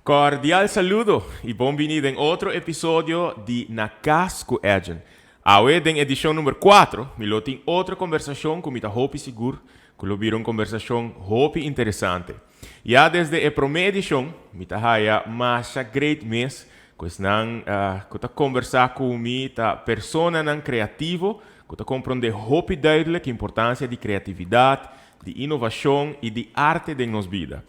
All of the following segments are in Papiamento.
Cordial saludo y bon bini den otro episodio di Na Cas cu Edjean. Awe den edicion number 4, mi lo tin otro conversacion cu mi ta hopi sigur cu lo bira un conversacion hopi interesante. Ya desde e prome edicion, mi ta haya masha great mes cu esnan cu ta conversa cu mi ta personanan creativo cu ta compronde hopi duidelijk importancia di creatividad, di innovacion y di arte den nos bida.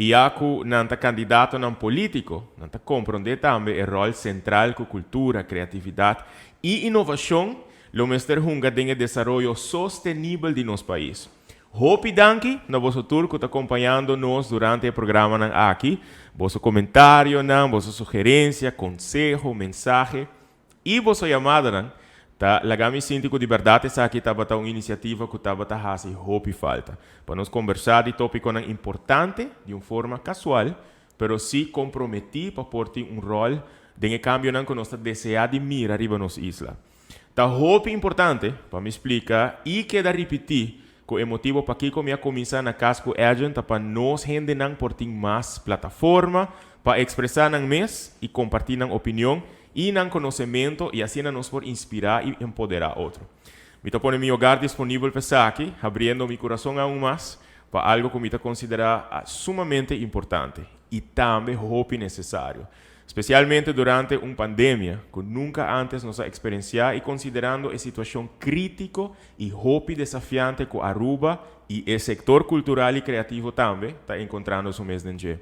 Y ya cu nan ta candidatonan politico, nan ta compronde tambe e rol central cu cultura, creatividad y innovacion lo mester hunga den e desaroyo sostenibel di nos pais. Hopi danki na boso tur cu ta acompañando nos durante e programanan aki. Boso comentarionan, boso sugerencia, conseho, mensahe y boso yamadanan ta laga mi sinti cu di berdad esaki tabata un iniciativa cu tabata haci hopi falta. Pa nos conversa di topiconan importante di un forma casual, pero si comprometi pa por tin un rol den e cambionan cu nos ta desea di mira riba nos isla. Ta hopi importante pa mi splica y keda ripiti cu e motibo pakico mi a cuminsa Na Cas cu Edjean ta pa nos hendenan por tin mas plataforma pa expresa nan mes y comparti nan opinion y nan conocemento y asina nos por inspira y empodera otro. Mi ta pone mi hogar disponibel pa esaki, habriendo mi curason aun mas pa algo cu mi ta considera sumamente importante y tambe hopi necesario. Specialmente durante un pandemia cu nunca antes nos a experiencia y considerando e situacion critico y hopi desafiante cu Aruba y e sector cultural y creativo tambe ta encontrando su mes den dje.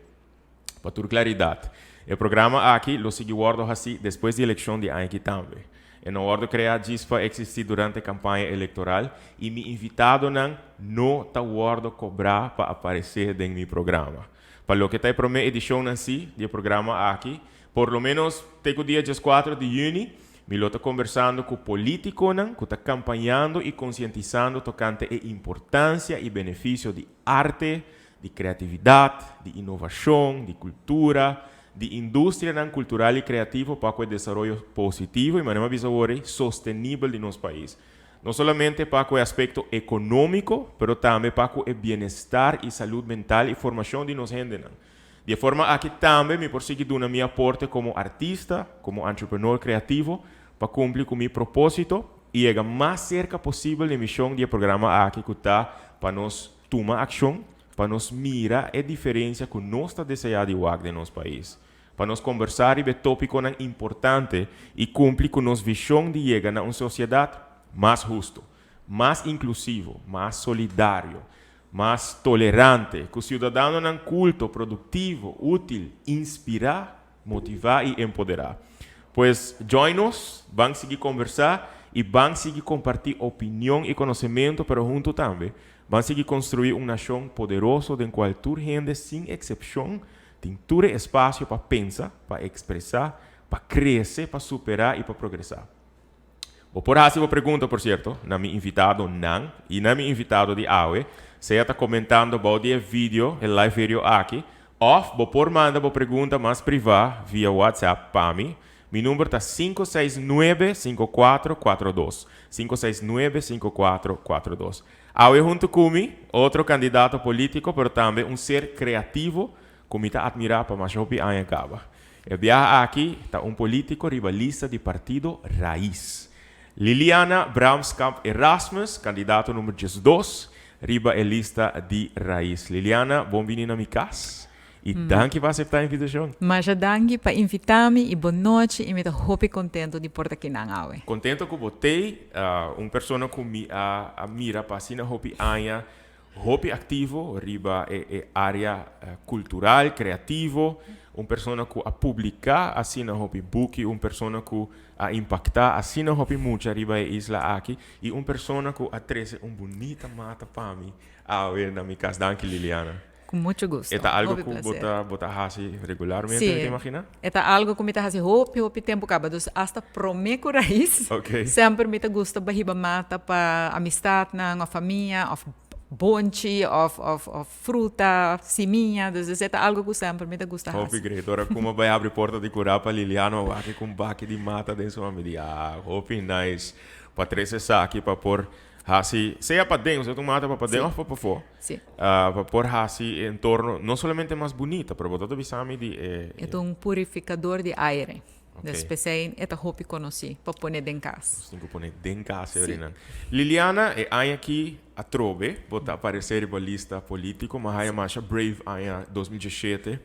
Pa tur claridad, e programa aki lo sigui wordo haci despues di eleccion di aña aki tambe. E no wordo crea djis pa existi durante campaña electoral y mi invitadonan no ta wordo cobra pa aparece den mi programa. Pa loke ta e prome edicionnan si di e programa aki, por lo menos te cu dia 14 di juni, mi lo ta conversando cu politiconan cu ta campañando y concientisando tocante e importancia y beneficio di arte, di creatividad, di innovacion, di cultura, di industrianan cultural y creativo pa cu e desaroyo positivo y manera mi a bisa awor sostenibel di nos pais. No solamente pa cu e aspecto economico, pero tambe pa cu e bienestar y salud mental y formacion di nos hendenan. Di e forma aki tambe mi por sigui duna mi aporte como artista, como entrepreneur creativo, pa cumpli cu mi proposito y yega mas cerca posibel di mision di e programa aki cu ta pa nos tuma accion, pa nos mira e diferencia cu nos ta desea di wak den nos pais. Pa nos conversa riba e topiconan importante y cumpli cu nos vision di yega na un sociedad mas husto, mas inclusivo, mas solidario, mas tolerante, cu ciudadanonan culto, productivo, util, inspira, motiva y empodera. Pues join nos, ban sigui conversa y ban sigui comparti opinion y conocemento, pero hunto tambe ban sigui construi un nacion poderoso den cual tur hende sin excepcion tin tur espacio pa pensa, pa expresa, pa crece, pa supera y pa progresa. Bo por haci bo pregunta, por cierto, na mi invitadonan y na mi invitado di awe, sea ta comentando bou di e video, e live video aki, of bo por manda bo pregunta mas priva via WhatsApp pa mi. Mi number ta 569-5442. 569-5442. Awe hunto cu mi, otro candidato politico, pero tambe un ser creativo cu mi ta admira pa mas hopi aña caba. E biaha aki ta un politico riba lista di partido Raiz. Liliana Braamskamp Erasmus, candidato number 12 riba e lista di Raiz. Liliana, bon bini na mi cas. Y danki pa acepta e invitacion. Masha danki pa invita mi y bon nochi y mi ta hopi contento di por ta akinan awe. Contento cu bo t'ey, un persona cu mi a mira pa asina hopi aña, hopi activo riba e area cultural, creativo, un persona cu a publica asina hopi buki, un persona cu a impacta asina hopi mucha riba e isla aki y un persona cu a trece un bunita mata pa mi awe na mi cas. Danki, Liliana. Cu mucho gusto. E ta algo cu bo ta haci regularmente, Si, te imagina? E ta algo cu mi ta haci hopi, hopi tempo caba. Dus hasta prome cu Raiz. Semper mi ta gusta pa hiba mata pa amistadnan of famia of bonchi of fruta, simia. Dus e ta algo cu semper mi ta gusta haci. Hopi great. Ora cu mi bay habri porta di cura pa Liliana, wak cu un baki di mata den su mano. Mi di, "Ah, hopi nice." Pa trece esaki pa por Hasi, sea paden, sea un mata pa paden of pa pafó. Pa por hasi entorno no solamente mas bunita, pero bo ta bisa mi di e. E ta un purificador di aire. Dus p'esei e ta hopi conoci pa pone den cas. Nos tin cu pone den cas e orinan. Liliana, e aña aki atrobe bo ta aparece riba lista politico, ma haya masha brave aña 2017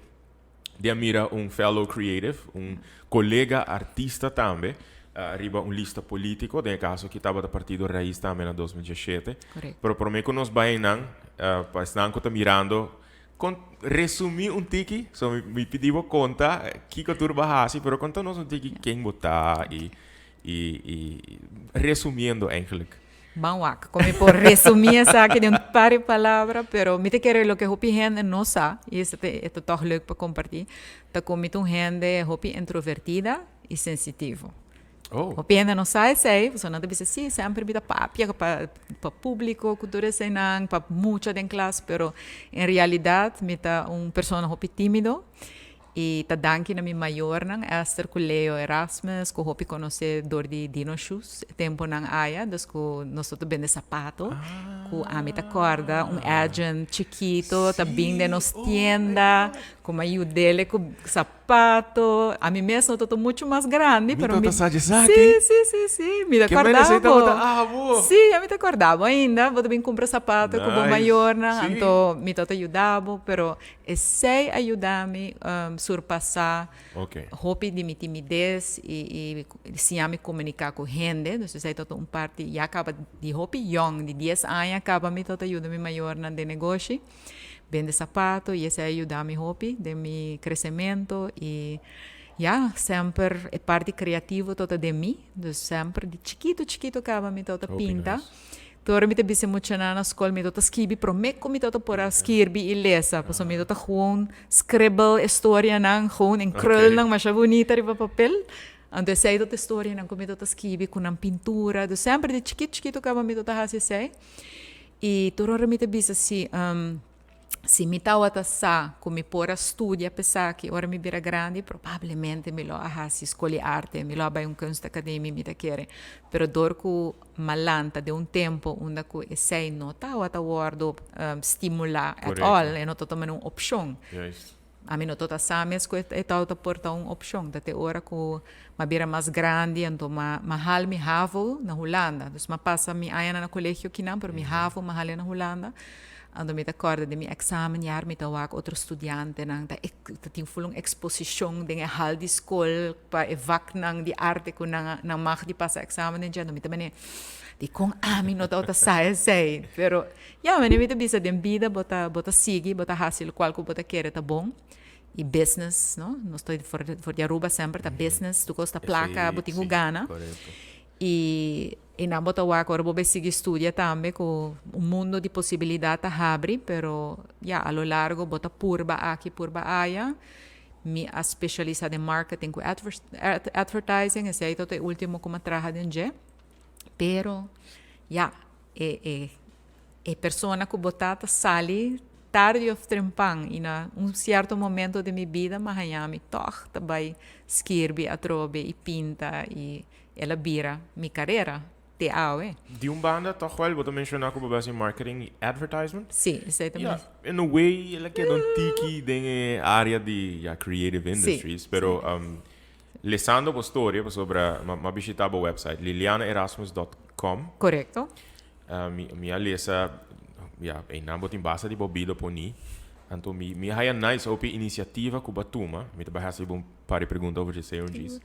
di a mira un fellow creative, un colega artista tambe riba un lista politico, den e caso aki tabata Partido Raiz tambe na 2017. Pero prome cu nos bay einan, pa esnan cu ta mirando, Con resumi un tiki, so mi, mi pidi bo conta kiko tur bo a haci, pero conta nos un tiki ken bo ta y, y, y resumiendo eigenlijk. Ban wak, con mi por resumi esaki den un par di palabra, pero mi ta kere loke hopi hende no sa, y esaki ta toch leuk pa comparti, ta cu mi ta un hende hopi introvertida y sensitivo. Oh. Hopi hende no sa esei, pasobra nan ta bisa si, semper mi ta papia pa pa publico cu tur eseinan, pa mucha den klas, pero en realidad mi ta un persona hopi timido y ta danki na mi mayornan, Esther cu Leo Erasmus, cu hopi conoce door di Dino Shoes e temponan aya, dus cu nos ta bende sapato, cu ami ta corda un agent chikito ta bin den nos tienda, cu mi a yud'ele cu sapato. Pato, ami mes no ta mucho mas grandi, Mi pero mi tabata sa esaki. Sí, sí, sí, sí, mi ta Ke mene corda esei bo. tabata abo. Sí, ami ta corda bo ainda, bo ta bin cumpra sapato cu bo Nice. mayornan, Sí. anto mi tabata yuda bo, pero esei a yuda mi surpasa Ok. hopi di mi timidez y y siña mi comunica cu hende, dus esei tabata un parti, ya caba di hopi yong, di dies aña caba mi tabata yuda mi mayornan den negoshi. Bende sapato y esei a yuda mi hopi den mi crecemento y ya semper e parti creativo tabata den mi, dus semper di chikito chikito caba mi tabata pinta. Tur ora mi ta bisa muchanan na scol mi tabata skibi prome cu mi tabata por a skirbi y lesa pasobra mi tabata gewoon scribble e storianan gewoon en krulnan masha bunita riba papel. Anto esei tabata e storianan cu mi tabata skibi cu nan pintura, dus semper di chikito chikito caba mi tabata haci esei. I tur ora mi ta bisa si, si mi tawata sa ku mi por a studia p'esaki ora mi bira grandi, probablemente mi lo a hasi skol di arte, mi lo a bai un kunstacademie, mi ta kere. Pero dor ku m'a lanta den un tempo unda ku esei no tawata wòrdu stimulá at all, e no ta tuma un opshon. Ami no tota sa mes ku e tawata por ta un opshon. Ta te ora ku m'a bira mas grandi anto m'a m'a hal mi havo na Hulanda. Dus m'a pasa mi añanan na kolegio kinan pero mi havo m'a hal'e na Hulanda. Anto mi ta kòrda den mi èksamenjaar mi ta wak otro studiantenan ta ta tin ful un eksposishon den e hal di skol pa e vaknan di arte ku nan nan mag di pasa èksamen den dje. Anto mi ta mane, dikon ami no tawata sa esei? Pero Ya, wanneer mi ta bisa den bida bo ta bo ta sigui, bo ta hasi lokual ku bo ta kere ta bon i business, no? Nos ta for for di Aruba semper ta business, tur kos ta plaka, bo tin ku gana. I i nan bo ta wak ora bo bai sigui studia tambe ku un mundo di posibilidat ta habri, pero ya, a lo largo bo ta purba aki purba aya. Mi a spesialisá den marketing ku advertising, esei ta e ultimo ku mi a traha den dje. Pero, ya, e e e persona ku bo ta ta sali tardi of trempan i na un sierto momento di mi bida mi a haña mi tòg ta bai skirbi atrobe i pinta i el a bira mi karera te awe. Di un banda tòg wèl bo ta menshoná ku bo bai hasi marketing i advertisement. Sí, esei ta mi. Ya, in a way el a keda un tiki den e área di ya creative industries, pero Lesando bo storia pasobra m'a bishita bo website lilianaerasmus dot com. Korekto. Mi mi a lesa ya einan bo tin basta di bo bida poni. Anto mi mi a haya nice hopi inisiativa ku bo a tuma. Mi ta bai hasi bo un par di pregunta over dje COG's.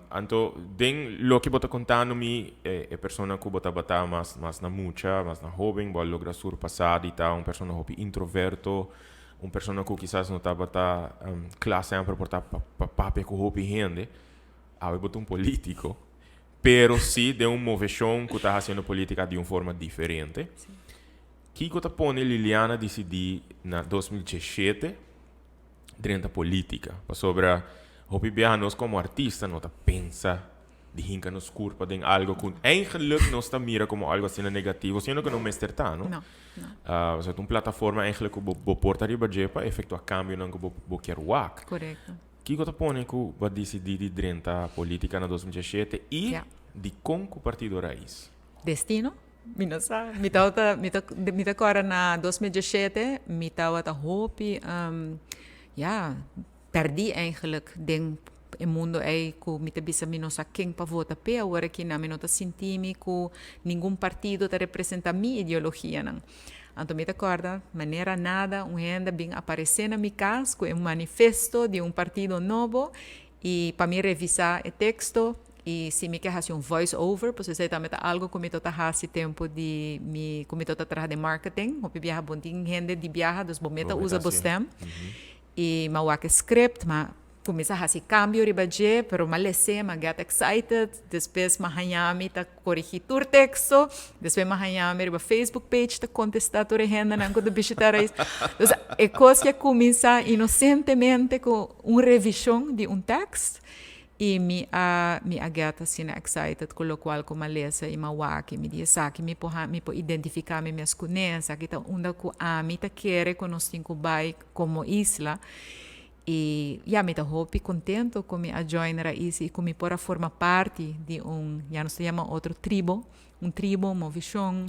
Anto den loke bo ta kontando mi e persona ku bo tabata mas mas na mucha mas na hoben bo a logra surpasa di ta un persona hopi introverto. Un persona ku kisas no tabata kla semper por ta pa papia ku hopi hende, awe bo ta un polítiko, pero si den un moveshon ku ta hasiendo polítika di un forma diferente. Kiko ta pone Liliana disidí na 2017 drenta polítika? Pasobra hopi biaha nos komo artista no ta pensa di hinka nos kurpa den algo ku eigenlijk nos ta mira komo algo asina negativo, siendo ku no mester ta, no? No, no. Osea, ta un plataforma eigenlijk ku bo bo por ta riba dje pa efektuá kambionan ku bo bo kier wak. Korekto. Kiko ta pone ku bo a disidí di drenta polítika na 2017 i Ja. dikon ku Partido Raiz? Destino. Mi no sa. Mi tabata, mi ta, mi ta kòrda na 2017, mi tabata hopi, ja, pèrdí eigenlijk den e mundo ei ku mi ta bisa mi no sa ken pa vota p'e awor aki nan. Mi no ta sinti mi ku ningun partido ta representá mi ideologianan. Anto mi ta kòrda manera nada un hende a bin aparesé na mi kas ku e manifesto di un partido nobo i pa mi revisá e teksto i si mi ke hasi un voice over, pasobra esei tambe ta algu ku mi ta hasi tempu di mi ku mi ta traha den marketing. Hopi biaha bo tin hende di biaha, dus bo mester usa bo stem. I mi a wak e script, mi a kuminsá hasi kambio riba dje, pero mi a les'é, mi a get excited. Despues mi a haña mi ta korigí tur teksto. Despues mi a haña mi riba Facebook page ta kontestá tur e hendenan ku ta bishitá Raiz. Dus e kos ke a kuminsá inosentemente ku un revishon di un tekst i mi a mi a get asina excited ku lokual ku mi a lesa i mi a wak i mi di esaki mi por mi por identifiká mi mes kuné, esaki ta unda ku ami ta kere ku nos tin ku bai komo isla. I ya, mi ta hopi contento cu mi a join Raiz y cu mi por a forma parti di un, ya nos ta yama otro tribo, un tribo, un movishon,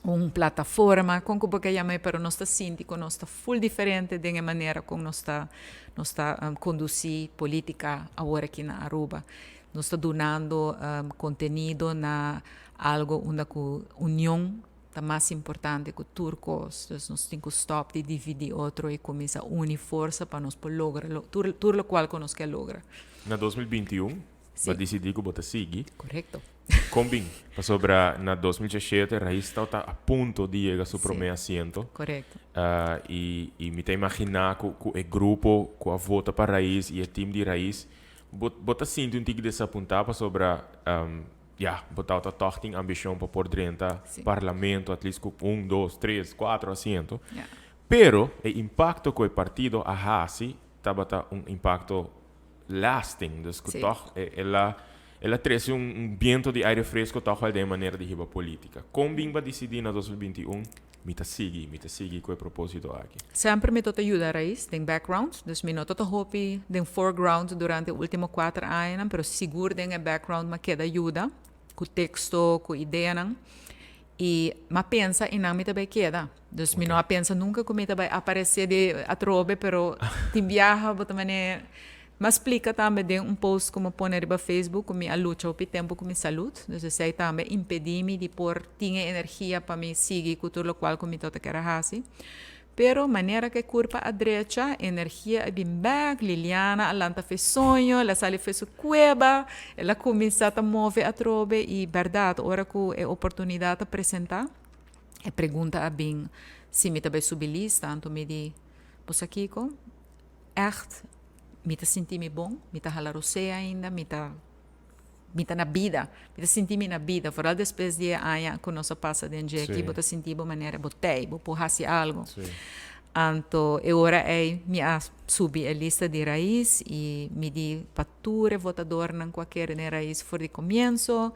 un plataforma, con cu bo ke yama e, pero nos ta sinti cu nos ta full diferente den e manera con nos ta nos ta conduci politica awor aki na Aruba. Nos ta dunando contenido na algo unda cu union ta mas importante ku tur kos. Dus nos tin ku stòp di dividí otro i kuminsá uni forsa pa nos por logra tur tur lokual ku nos ke logra. Na 2021 bo a disidí ku bo ta sigui. Korekto. Kon bin? Pasobra na 2017 Raiz tabata a punto di yega su promé asiento. Korekto. I i mi ta imaginá ku ku e grupo ku a vota pa Raiz i e tim di Raiz bo bo ta sinti un tiki desapuntá pasobra Ya, bo tabata tòg tin ambishon pa por drenta parlamento at least ku un, dos, tres, kuatro asiento. Pero e impakto ku e partido a hasi tabata un impakto lasting. Dus ku tòg el a el a trese un biento di aire fresco tòg wèl den e manera di hiba politica. Kon bin bo a disidí na 2021 mi ta sigui, mi ta sigui ku e propósito aki? Semper mi tabata yuda Raiz den background, dus mi no tabata hopi den foreground durante e ultimo kuater añanan, pero sigur den e background mi a keda yuda ku teksto, ku ideanan. I mi a pensa einan mi ta bai keda. Dus mi no a pensa nunka ku mi ta bai aparesé di atrobe, pero tin biaha bo ta manera. Mi a splika tambe den un post ku mi a pone riba Facebook ku mi a lucha hopi tempu ku mi salud. Dus esei tambe a impedí mi di por tin e energia pa mi sigui ku tur lokual ku mi tabata kier a hasi. Pero manera ku e kurpa a drecha, energia a bin bèk, Liliana a lanta fe soño, el a sali fe su kueba, el a kuminsá ta move atrobe i bèrdat ora ku e oportunidat a presentá, e pregunta a bin si mi ta bai subi lista, anto mi di, Bo sa kiko? Ègt mi ta sinti mi bon, mi ta hala rosé ainda, mi ta mi ta na bida, mi ta sinti mi na bida, foral despues di e aña ku nos a pasa den dje aki, bo ta sinti bo manera bo tei, bo por hasi algu. Anto e ora ei mi a subi e lista di Raiz i mi di pa tur e votadornan ku a kere den Raiz for di komienso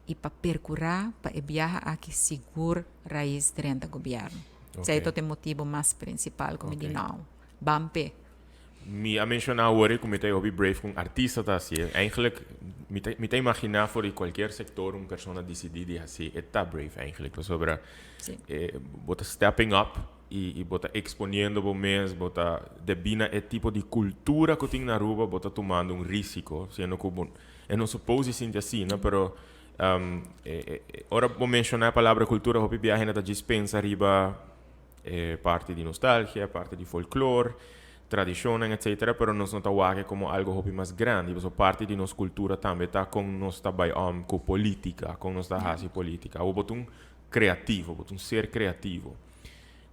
i pa perkurá pa e biaha aki sigur Raiz drenta gobièrnu. Esei ta e motibu mas prinsipal ku mi di nau. Ban p'e. Mi a menciona awor cu mi ta e hopi brave cu un artista ta hacié. Eigenlijk, mi ta, mi ta imagina for di cualkier sector un persona dicidi di haci, e ta brave eigenlijk. Pasobra e, bo ta stepping up y, y bo ta exponiendo bo mes, bo ta, debí na e tipo di cultura cu tin na Aruba, bo ta tumando un risico, siendo cu bo, e no suppose di sinti asina, pero e, e, ora bo menciona e palabra cultura hopi biaha hende ta djis pensa riba E parti di nostalgia, e parti di folklor, tradishonnan etcetera, pero nos no ta wak e komo algo hopi mas grandi, pasobra parti di nos kultura tambe ta kon nos ta bai om ku politika, kon nos ta hasi politika. Awor bo ta un kreativo, bo ta un ser kreativo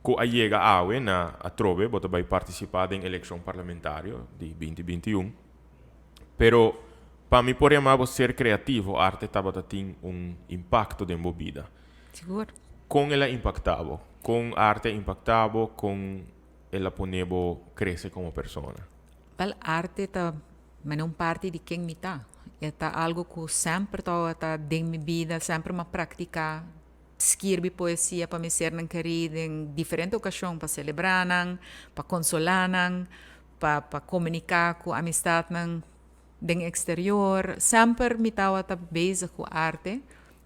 ku a yega awe na atrobe bo ta bai partisipá den elekshon parlamentario di 2021, pero pa mi por yama bo ser kreativo arte tabata tin un impakto den bo bida. Sigur. Kon el a impaktá bo? Kon arte a impaktá bo? Kon el a pone bo krese komo persona? Wèl, arte ta manera un parti di ken mi ta. E ta algu ku semper tabata den mi bida, semper mi a praktiká skirbi poesia pa mi sernan kerí den diferente okashon, pa selebrá nan, pa konsolá nan, pa pa komuniká ku amistatnan den eksterior. Semper mi tabata bezig ku arte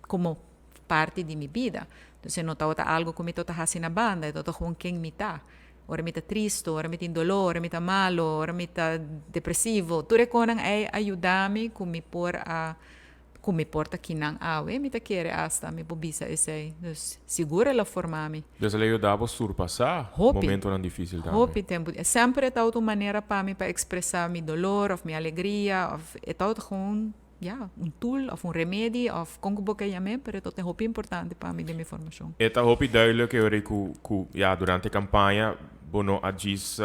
komo. Parti di mi bida. Dus e no tabata algo ku mi tabata hasi na banda, e tabata gewoon ken mi ta. Ora mi ta tristu, ora mi tin doló, ora mi ta malu, ora mi ta depresivo, tur e konan ei a yuda mi ku mi por a ku mi por ta kinan awe, mi ta kere asta mi por bisa esei. Dus sigur el a forma mi. Dus el a yuda bo surpasá Hopi. momentonan difísil tambe. Hopi tempu. Semper e tabata un manera pa mi pa ekspresá mi dolor òf mi alegria òf e tabata gewoon Ya, un tool of un remedi of kon ku bo ke yam'é, pero e ta hopi importante pa mi den mi formashon. E ta hopi duidelijk e ora ku ku ya durante kampaña bo no a djis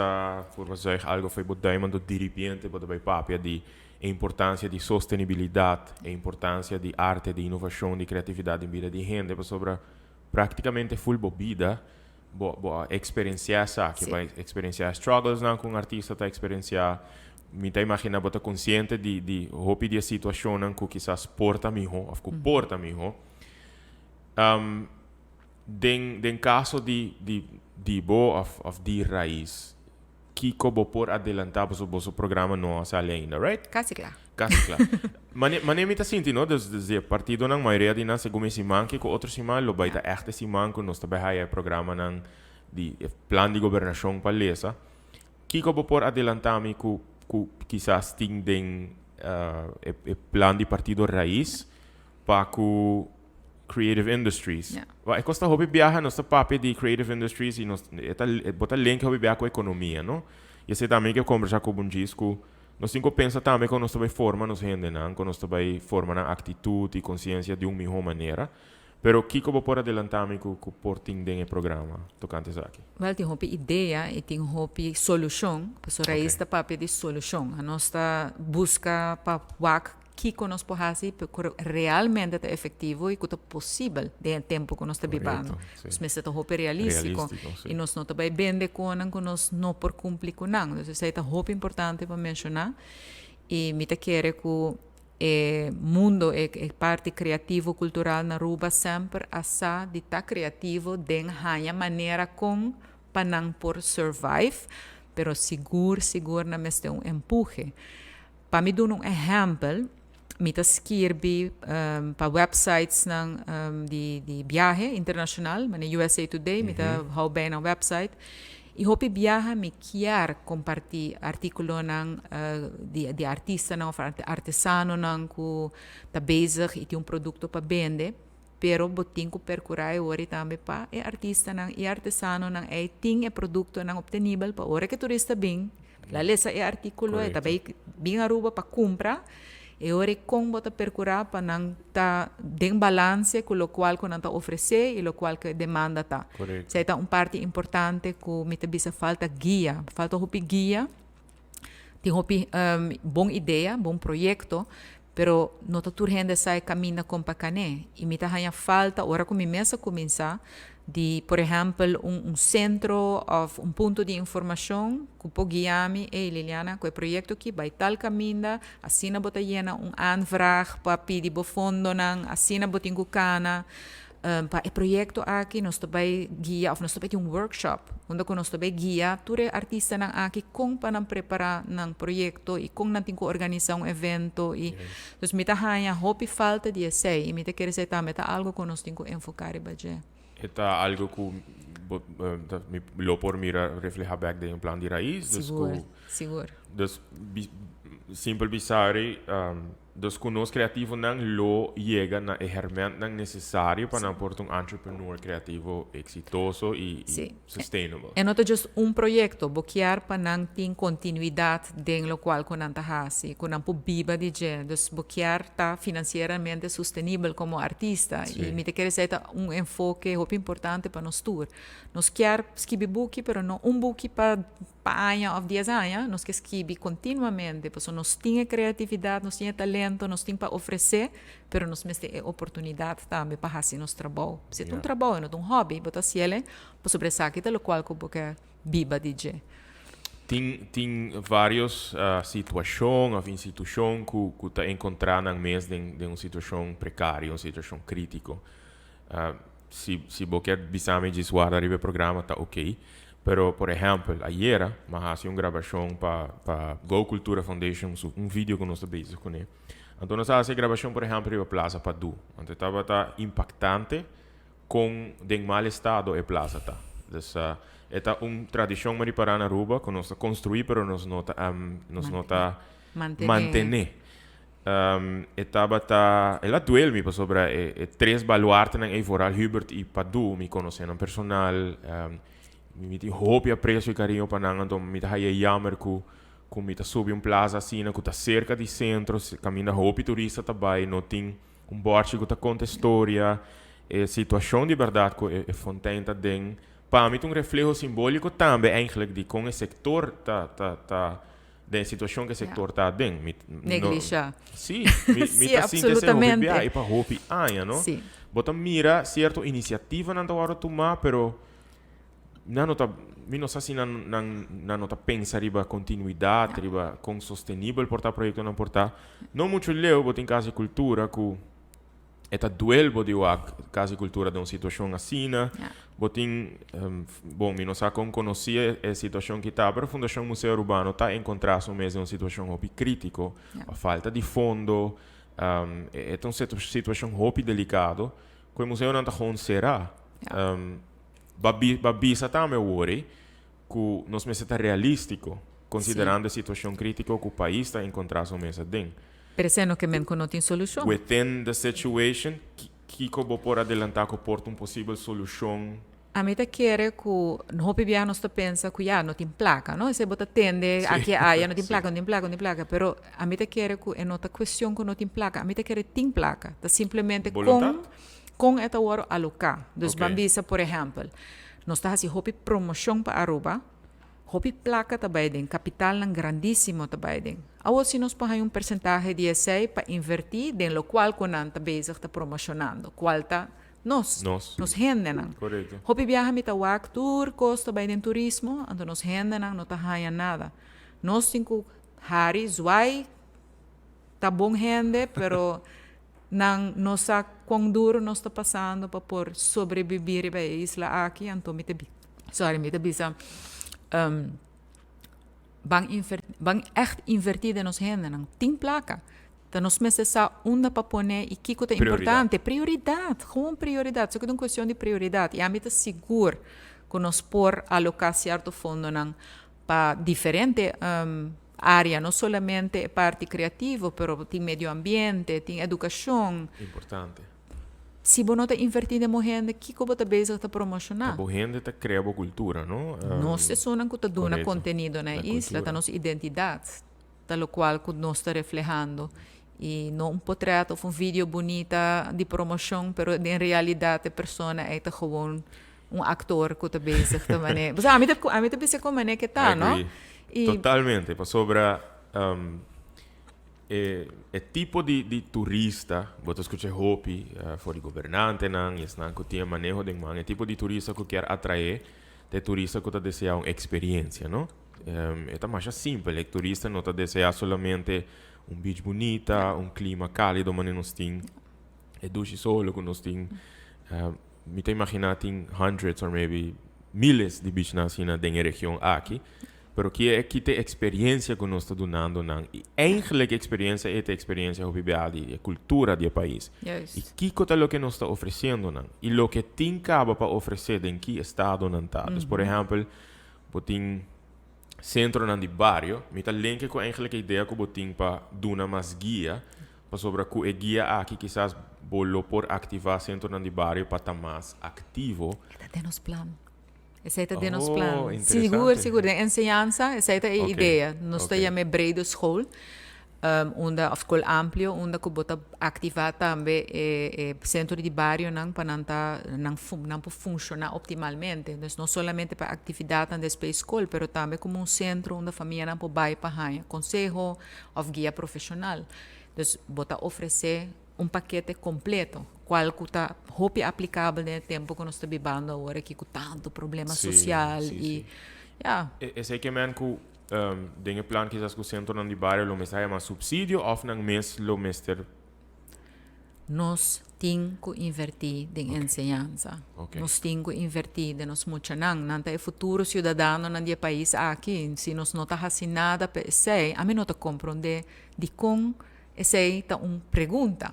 por zuig algo fo'i bo duim anto diripiente bo ta bai papia di e importancia di sostenibilidad, e importancia di arte, di innovacion, di creatividad den bida di hende pasobra practicamente ful bo bida Bo bo a experiencia esaki, bo a experiencia e strugglesnan cu un artista ta experiencia. Mi ta imagina bo ta consciente di di hopi di e situacionnan cu kisas por ta miho of cu por ta miho. Den den caso di di di bo of of di Raiz, Kiko bo por adelantá pasobra boso programa no a sali ainda, right? Kasi kla. Kasi kla. Mane, mane mi ta sinti, no? Dus, dus e partidonan, mayoria di nan, segun e siman ke ku otro siman lo bai ta ègt e siman ku nos ta bai haya e programanan di e plan di gobernashon pa lesa. Kiko bo por adelantá mi ku ku kisas tin den e e plan di partido Raiz pa ku Creative industries. Ja. Wa e kosta hopi biaha nos ta papia di creative industries y nos e ta bo ta link hopi biaha ku ekonomia, no? Y esei tambe ke kombersa ku Bundjis ku nos tin ku pensa tambe kon nos ta bai forma nos hendenan, kon nos ta bai forma nan aktitut y konsiensia di un miho manera. Pero kiko bo por adelanta mi ku ku por tin den e programa tokante esaki? Wel tin hopi idea y tin hopi solushon, pasobra Raiz ta papia di solushon. Anos ta buska pa wak Kiko nos por hasi ku realmente ta efektivo i ku ta posibel den e tempu ku nos ta bibando. Nos mester ta hopi realístiko i nos no ta bai bende konan ku nos no por kumpli ku nan. Entonces esei ta hopi importante pa menshoná i mi ta kere ku e mundo, e parti kreativo kultural na Aruba semper a sa di ta kreativo den haña manera kon pa nan por survive, pero sigur sigur nan mester un empuhe. Pa mi duna un ehèmpel, mi ta skirbi pa websitesnan di di biahe internashonal, manera USA Today, mi ta hou bij nan website. I hopi biaha mi kier kompartí artíkulonan di di artistanan òf artesanonan ku ta bezig i tin un produkto pa bende, pero bo tin ku perkurá e ora tambe pa e artistanan i artesanonan ei tin e produktonan optenibel pa ora ku e turista bin, La lesa e artíkulo, e ta bai bin Aruba pa kumpra, e ora e kon bo ta perkurá pa nan ta den balanse ku lokual ku nan ta ofresé i lokual ku e demanda ta. Esei ta un parti importante ku mi ta bisa falta guia, falta hopi guia, tin hopi bon idea, bon proyekto, pero no ta tur hende sa e kaminda kon pa kan'é. I mi ta haña falta ora ku mi mes a kuminsá di por ehèmpel un un sentro òf un punto di informashon ku por guia mi, ey Liliana ku e proyekto aki bai tal kaminda, asina bo ta yena un aanvraag pa pidi bo fondonan, asina bo tin ku kana. Pa e proyekto aki nos ta bai guia òf nos ta bai tin un workshop unda ku nos ta bai guia tur e artistanan aki kon pa nan prepará nan proyekto i kon nan tin ku organisá un evento i dus mi ta haña hopi falta di esei i mi ta kere esei tambe ta algu ku nos tin ku enfoká riba dje. E ta algu ku bo ta mi lo por mira reflehá bèk den e plan di rais dus ku Sigur, sigur. Dus simpel bisari Dus ku nos kreativonan lo yega na e hermentnan nesesario pa nan por ta un entrepreneur kreativo eksitoso i sustainable. E no ta just un proyekto, bo kier pa nan tin kontinuidat den lokual ku nan ta hasi, ku nan por biba di dje. Dus bo kier ta finansieramente sustenibel komo artista. I mi ta kere esei ta un enfoke hopi importante pa nos tur. Nos kier skibi buki, pero no un buki pa Pa aña òf dies aña nos ke skibi kontinuamente pasobra nos tin e kreatividat, nos tin e talento, nos tin pa ofresé, pero nos mester e oportunidat tambe pa hasi nos trabou. Si ta un trabou e no ta un hòbi, bo ta hasiel pasobra esaki ta lokual ku bo ke biba di dje. Tin tin vários situashon òf institushon ku ku ta enkontrá nan mes den den un situashon prekario, un situashon krítiko. Si si bo ke bisa mi djis warda riba e programa ta oké. Pero por ehèmpel ayera mi a hasi un grabashon pa pa Go Cultura Foundation su un video ku nos ta bezig kuné. Anto nos a hasi grabashon por ehèmpel riba Plaza Padu. Anto e tabata impaktante kon den mal estado e plaza ta. Dus e ta un tradishon mi ripará na Aruba ku nos ta konstruí pero nos no ta nos no ta mantené. E tabata el a duel mi pasobra e e tres baluartenan ei vooral Hubert i Padu mi konosé nan personal mi tin hopi apresio i kariño pa nan anto mi ta haya jammer ku ku mi ta subi un plaza asina ku ta serka di sentro kaminda hopi turista ta bai no tin un bòrchi ku ta konta e storia e situashon di bèrdat ku e fontein ta den pa mi ta un refleho simbóliko tambe eigenlijk di kon e sektor ta ta ta den e situashon ku e sektor ta aden. Mi Neglisha. Sí, mi mi ta sinti esei hopi bia i pa hopi aña no. Bo ta mira sierto inisiativanan ta wòrdu tumá pero nan no ta, mi no sa si nan nan nan no ta pensa riba kontinuidat, riba kon sostenibel por ta proyektonan por ta. No muchu leu bo tin Kas di Kultura ku e ta duel bo di wak Kas di Kultura den un situashon asina. Bo tin, bon mi no sa kon konosí e situashon ki ta, pero Fundashon Museo Arubano ta enkontrá su mes den un situashon hopi krítiko, pa falta di fondo, e ta un situashon hopi delikado ku e museonan ta gewoon será. Ba ba bisa tambe awor ei ku nos mester ta realístiko, konsiderando e situashon krítiko ku pais ta enkontrá su mes aden. Pero esei no ke men ku no tin solushon. Within the situation, kiko bo por adelantá ku por ta un posibel solushon? Ami ta kere ku hopi bia nos ta pensa ku ya no tin plaka, no? Esei bo ta tende aki aya, no tin plaka, no tin plaka, no tin plaka. Pero ami ta kere ku e no ta kuestion ku no tin plaka. Ami ta kere tin plaka. Ta simplemente kon. Kon e ta wòrdu aloká? Dus ban bisa por ehèmpel, nos ta hasi hopi promoshon pa Aruba, hopi plaka ta bai den, kapitalnan grandísimo ta bai den. Awor si nos por haña un persentahe di esei pa invertí den lokual ku nan ta bezig ta promoshonando, kual ta nos, nos hendenan. Hopi biaha mi ta wak tur kos ta bai den turismo, anto nos hendenan no ta haña nada. Nos tin ku hari, zwai, ta bon hende, pero Nan no sa kon duro nos ta pasando pa por sobrebibí riba e isla aki, anto mi ta sorry, mi ta bisa ban ban ègt invertí den nos hendenan. Tin plaka, ta nos mester sa unda pa pone i kiko ta importante. Prioridat, gewoon prioridat, esaki ta un kuestion di prioridat i ami ta sigur ku nos por aloká sierto fondonan pa diferente Área, no solamente e parti kreativo, pero tin medio ambiente, tin edukashon. Importante. Si bo no ta invertí den bo hende, kiko bo ta bezig ta promoshoná? Ta bo hende ta krea bo kultura, no? Nos esunnan ku ta duna kontenido na e isla, ta nos identidat, ta lokual ku nos ta reflehando. I no un potret òf un video bunita di promoshon, pero den realidat e persona ei ta gewoon un aktor ku ta bezig ta manera. Pasobra ami ta ami ta bisa kon manera ke ta, no? I agree. Totalmente. Pasobra e e tipo di di turista, bo ta skucha hopi for di gobernantenan i esnan ku tin e maneho den man, e tipo di turista ku kier atraé ta e turista ku ta deseá un eksperiensia, no? E ta masha simpel, e turista no ta deseá solamente un beach bunita, un klima kálido manera nos tin, e dushi solo ku nos tin. Mi ta imaginá tin hundreds or maybe miles di bichnan asina den e region aki. Pero ki e ki ta e experiencia ku nos ta dunando nan? I eigenlijk e experiencia ei ta e experiencia hopi bia di e kultura di e pais. I kiko ta loke nos ta ofreciendo nan? I loke tin kaba pa ofrece den ki estado nan ta? Dus por ehempel, bo tin centronan di bario. Mi ta lenke ku eigenlijk e idea ku bo tin pa duna mas guia. Pasobra ku e guia aki kisas bo lo por aktivá sentronan di bario pa ta mas aktivo. E ta den nos plan. Esei ta den nos plan. Oh, interesante. Sigur, sigur. Den enseñansa esei ta e idea. Nos ta yam'é brede school, unda, òf skol amplio, unda ku bo ta aktivá tambe e e sentro di barionan pa nan ta nan nan por funshoná optimalmente. Dus no solamente pa aktividatnan despues skol, pero tambe komo un sentro unda famianan por bai pa haña konseho, of guia profesional. Dus bo ta ofrece un pakete completo, cual cu ta hopi aplicabel den e tempo cu nos ta bibando awor aki cu tanto problema social y ya. Esey ke men cu den e plan kisas cu centronan di bario lo mester haya mas subsidio of nan mes lo mester. Nos tin ku invertí den enseñansa. Nos tin ku invertí den nos muchanan. Nan ta e futuro siudadanonan di e pais aki. Si nos no ta hasi nada pa esei, ami no ta komprondé dikon. Esey ta un pregunta.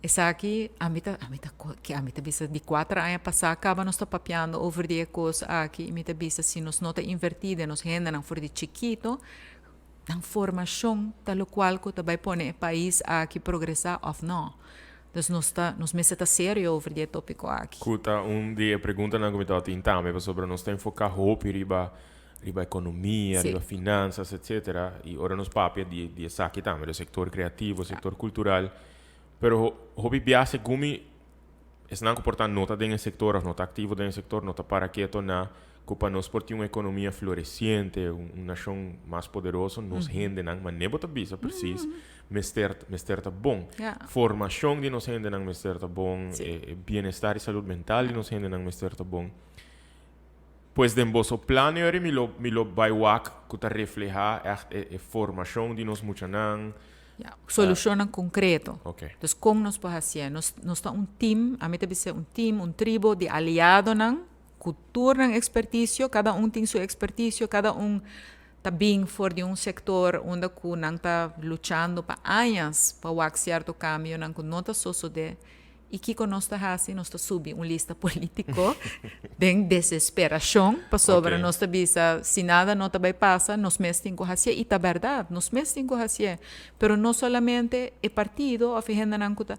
Esaki ami ta ami ta ke ami ta bisa di kuater aña pasá kaba nos ta papiando over di e kos aki i mi ta bisa si nos no ta invertí den nos hendenan for di chikito, nan formashon ta lokual ku ta bai pone e pais aki progresá òf nò. Dus nos ta nos mester ta serio over di e tópiko aki. Ku ta un di e preguntanan ku mi tabatin tambe pasobra nos ta enfoká hopi riba riba ekonomia, riba finansas etsetera i ora nos papia di di esaki tambe, di sektor kreativo, sektor kultural, pero hopi bia segun mi esnan ku por ta no ta den e sektor òf no ta aktivo den e sektor no ta para keto na ku pa nos por tin un ekonomia floresiente, un nashon mas poderoso nos hendenan, manera bo ta bisa presis, mester mester ta bon. Formashon di nos hendenan mester ta bon, e bienestar i salud mental di nos hendenan mester ta bon. Pues den boso plan yori mi lo mi lo bai wak ku ta reflehá ègt e e formashon di nos muchanan. Ya, solushonnan konkreto. Oké. Dus kon nos por hasié? Nos nos ta un tim, ami ta bisa un tim, un tribo di aliadonan ku tur nan ekspertisio, kada un tin su ekspertisio, kada un ta bin for di un sektor unda ku nan ta luchando pa añas pa wak sierto kambionan ku no ta sosodé. I kiko nos ta hasi? Nos ta subi un lista polítiko den desesperashon, pasobra nos ta bisa si nada no ta bai pasa, nos mes tin ku hasié. I ta bèrdat, nos mes tin ku hasié. Pero no solamente e partido òf e hendenan ku ta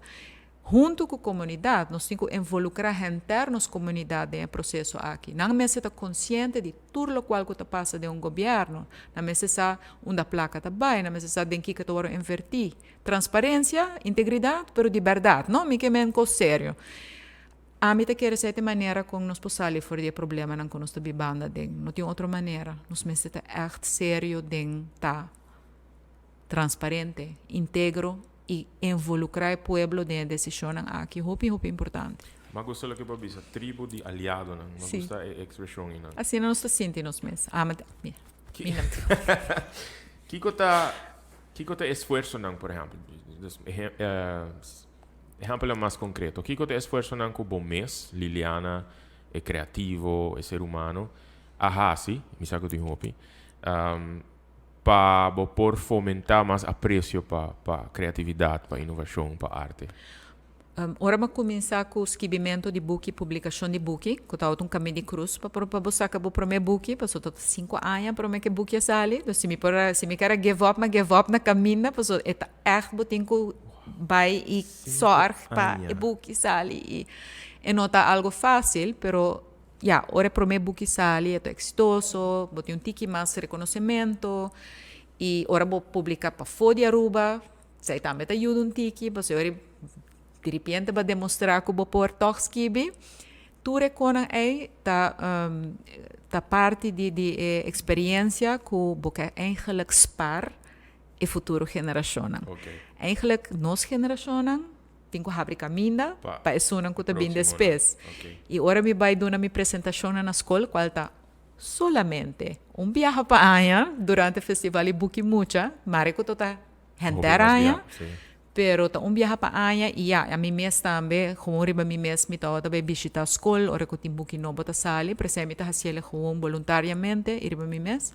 huntu ku komunidat, nos tin ku involukrá henter nos komunidat den e proseso aki. Nan mester ta konsiente di tur lokual ku ta pasa den un gobièrnu. Nan mester sa unda plaka ta bai, nan mester sa den kiko ta wòrdu invertí. Transparencia, integridad, pero di berdad, no? Mi ke men cos serio. Ami ta kere sa e manera con nos por sali for di e problemanan cu nos ta bibando aden. No tin otro manera. Nos mester ta echt serio den ta transparente, integro y involucra e pueblo den e decisionnan aki. Hopi, hopi importante. M'a gusta loke bo a bisa, tribu di aliadonan. M'a gusta e expresion einan. Asina nos ta sinti nos mes. Ami ta, mi, mi nan. Kiko ta Kiko ta e esfuersonan, por ehèmpel? Dus, ehèmpelnan mas konkreto. Kiko ta e esfuersonan ku bo mes, Liliana, e kreativo, e ser humano, a hasi, mi sa ku tin hopi, pa bo por fomentá mas apresio pa pa kreatividat, pa inovashon, pa arte? Ora bo a kuminsá ku skibimentu di buki, publikashon di buki, ku tabata un kamin di krus pa pa bo saka bo promé buki, pasobra ta sinku aña promé ku e buki a sali. Dus si mi por a si mi ker a give up, mi a give up na kaminda, pasobra e ta ègt bo tin ku bai i sòrg pa e buki sali i e no ta algu fásil, pero ya, ora e promé buki sali e ta eksitoso, bo tin un tiki mas rekonosementu i ora bo publiká pafó di Aruba, Esei tambe ta yuda un tiki, pasobra ora diripiente bo a demostrá ku bo por tòg skibi. Tur e konan ei ta ta parti di di e eksperiensia ku bo ke eigenlik spar e futuro generashonnan. Eigenlik nos generashonnan tin ku habri kaminda pa esunnan ku ta bin despues. I ora mi bai duna mi presentashonnan na skol, kual ta solamente un biaha pa aña durante festival di Buki Mucha, mare ku ta Henter aña, pero ta un biaha pa aña y ya, ami mes tambe, gewoon riba mi mes mi tabata bay bishita skol ora cu tin buki nobo ta sali, pero esey mi ta haciele gewoon boluntariamente y riba mi mes,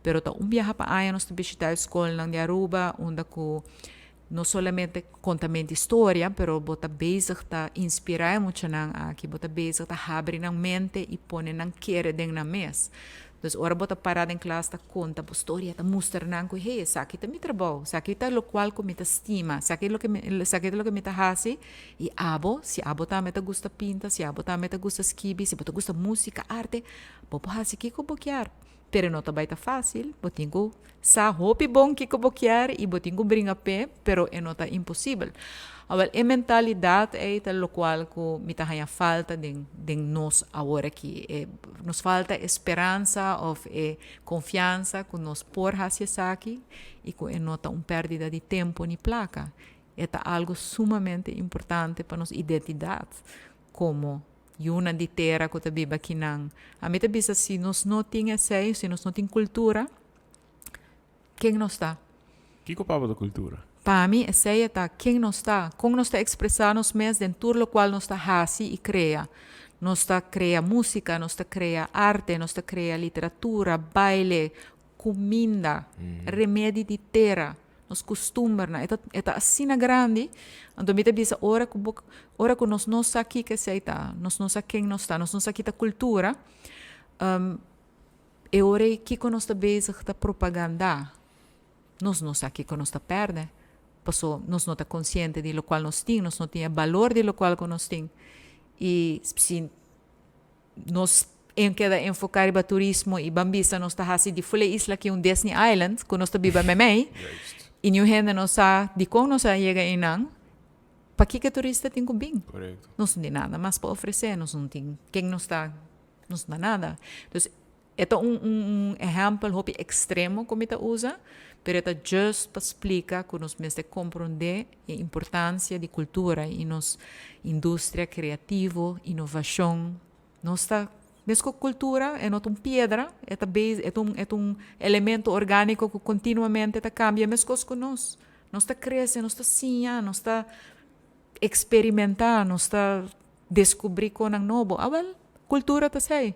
pero ta un biaha pa aña nos ta bishita e skolnan di Aruba unda cu no solamente contamento historia, pero bo ta bezig ta inspira e muchanan aki, bo ta bezig ta habri nan mente y pone nan kere den nan mes. Dus ora bo ta pará den klas ta konta bo storia, ta mustra nan ku hey, esaki ta mi trabou, esaki ta lokual ku mi ta stima, esaki loke mi esaki ta loke mi ta hasi i abo, si abo tambe ta gusta pinta, si abo tambe ta gusta skibi, si bo ta gusta músika, arte, bo por hasi kiko bo kier. Pero no ta bai ta fásil, bo tin ku sa hopi bon kiko bo kier i bo tin ku bringa p'e, pero e no ta imposibel. Awel, e mentalidat ei ta lokual ku mi ta haña falta den den nos awor aki. E nos falta e speransa òf e konfiansa ku nos por hasi esaki i ku e no ta un pèrdida di tempu ni plaka. E ta algu sumamente importante pa nos identidat komo yunan di tera ku ta biba akinan. Ami ta bisa si nos no tin esei, si nos no tin kultura, ken nos ta? Kiko pa bo ta kultura? Pa mi esei e ta ken nos ta, kon nos ta ekspresá nos mes den tur lokual nos ta hasi i krea. Nos ta krea músika, nos ta krea arte, nos ta krea literatura, baile, kuminda, remedi di tera. Nos kustumbernan. E ta e ta asina grandi, anto mi ta bisa ora ku bo ora ku nos no sa kiko esei ta, nos no sa ken nos ta, nos no sa ki ta kultura, e ora ei kiko nos ta bezig ta propagandá? Nos no sa kiko nos ta pèrdè, paso nos no ta konsiente di lokual nos tin, nos no tin e balor di lokual ku nos tin. I si nos en keda enfoká riba turismo i ban bisa nos ta hasi di ful e isla aki un Disney Island ku nos ta biba meimei i niun hende no sa dikon nos a yega einan, pakiko e turista tin ku bin? Nos no tin nada mas pa ofresé, nos no tin ken nos ta, nos no ta nada. Dus E ta un un ehèmpel hopi ekstremo ku mi ta usa, pero e ta just pa splika ku nos mester komprondé e importansia di kultura i nos industria kreativo, inovashon. Nos ta, mes ku kultura e no ta un piedra, e ta base, e ta un e ta un elemento orgániko ku kontinuamente ta kambia meskos ku nos. Nos ta krese, nos ta siña, nos ta eksperimentá, nos ta deskubrí konan nobo. Awèl, kultura ta esei.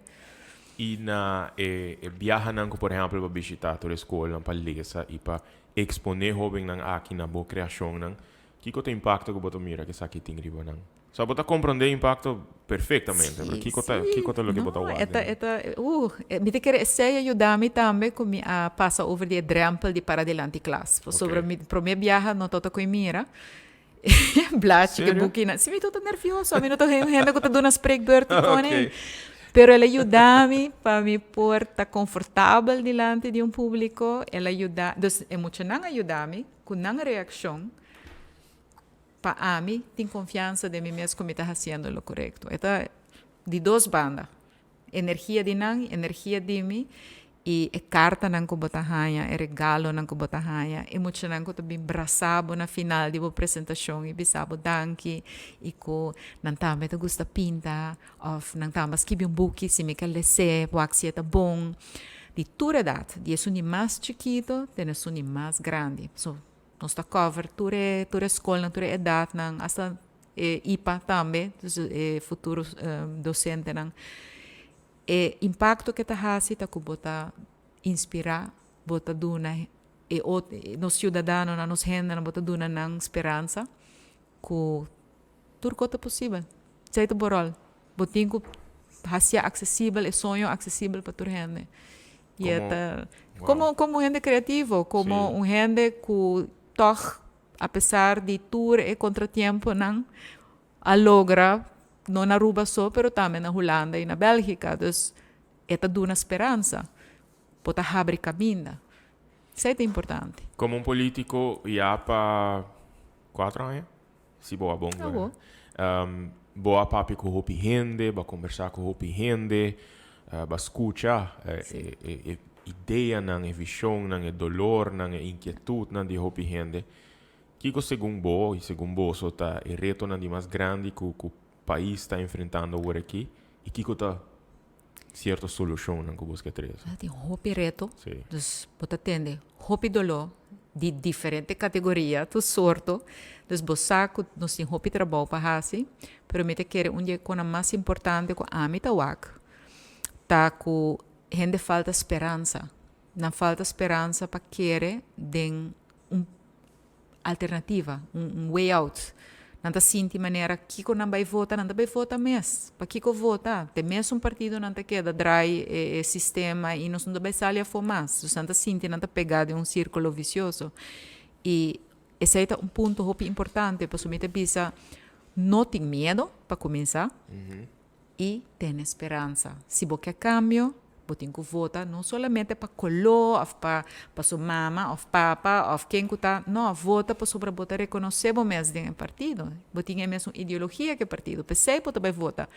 I na e e biahanan ku por ehèmpel bo bishitá tur e skolnan pa lesa i pa eksponé hóbennan aki na bo kreashonnan, kiko ta impakto ku bo ta mira ku esaki tin riba nan? Osea, bo ta komprondé e impakto perfektamente, pero kiko ta kiko ta loke bo ta No, wak e ta den? e ta mi ta kere esei a yuda mi tambe ku mi a pasa over di e drèmpel di para dilanti klas. Pasobra mi promé biaha no tabata koe mira. Blachi ke buki na. Si mi ta nervioso, mi no ta un hende ku ta duna spreekbeurt i kon ei. Pero el a yuda mi pa mi por ta konfortabel dilanti di un públiko. El a yuda, dus e muchanan a yuda mi ku nan reakshon pa ami tin konfiansa den mi mes ku mi ta hasiendo lo korekto. E ta di dos banda. Energia di nan, energia di mi i e kartanan ku bo ta haña, e regalonan ku bo ta haña, e muchanan ku ta bin brasa bo na final di bo presentashon i bisa bo danki i ku nan tambe ta gusta pinta òf nan tambe a skibi un buki si mi ke les'é wak si e ta bon. Di tur edat, di esun di mas chikito te na esun di mas grandi. So, nos ta cover tur e tur e skolnan, tur e edatnan, asta e ipa tambe, dus e futuro dosentenan. E impakto ke ta hasi ta ku bo ta inspirá, bo ta duna e ot nos siudadanonan, nos hendenan, bo ta duna nan speransa ku tur kos ta posibel. Esei ta bo ròl. Bo tin ku hasié aksesibel, e soño aksesibel pa tur hende. I e ta komo komo un hende kreativo, komo un hende ku tòg apesar di tur e kontratiemponan a logra no na Aruba so pero tambe na Hulanda i na Bèlgika. Dus e ta duna speransa, bo ta habri kaminda. Esei ta importante. Komo un polítiko ya pa kuater aña, si bo a bon Awo. Bo a papia ku hopi hende, bo a kombersá ku hopi hende, bo a skucha e ideanan, e vishonnan, e dolornan, e inkietutnan di hopi hende. Kiko segun bo i segun boso ta e retonan di mas grandi ku ku pais ta enfrentando awor aki i kiko ta sierto solushonnan ku bos ke trese? Tin hopi reto, dus bo ta tende hopi doló di diferente kategoria, tur sorto, dus bo sa ku nos tin hopi trabou pa hasi, pero mi ta kere un di e konan mas importante ku ami ta wak ta ku hende falta speransa. Nan falta speransa pa kere den un alternativa, un way out. Nan ta sinti manera kiko nan bai vota, nan ta bai vota mes. Pakiko vota? Te mesun partido nan ta keda drai e sistema i nos no ta bai sali afó mas. Dus nan ta sinti nan ta pegá den un sírkulo visioso. I esei ta un punto hopi importante pasobra mi ta bisa no tin miedo pa kuminsá. I tene speransa. Si bo ke kambio, bo tin ku vota no solamente pa koló òf pa pa su mama òf papa òf ken ku ta, no, vota pasobra bo ta rekonosé bo mes den e partido. Bo tin e mesun ideologia ku e partido, p'esei bo ta bai vota.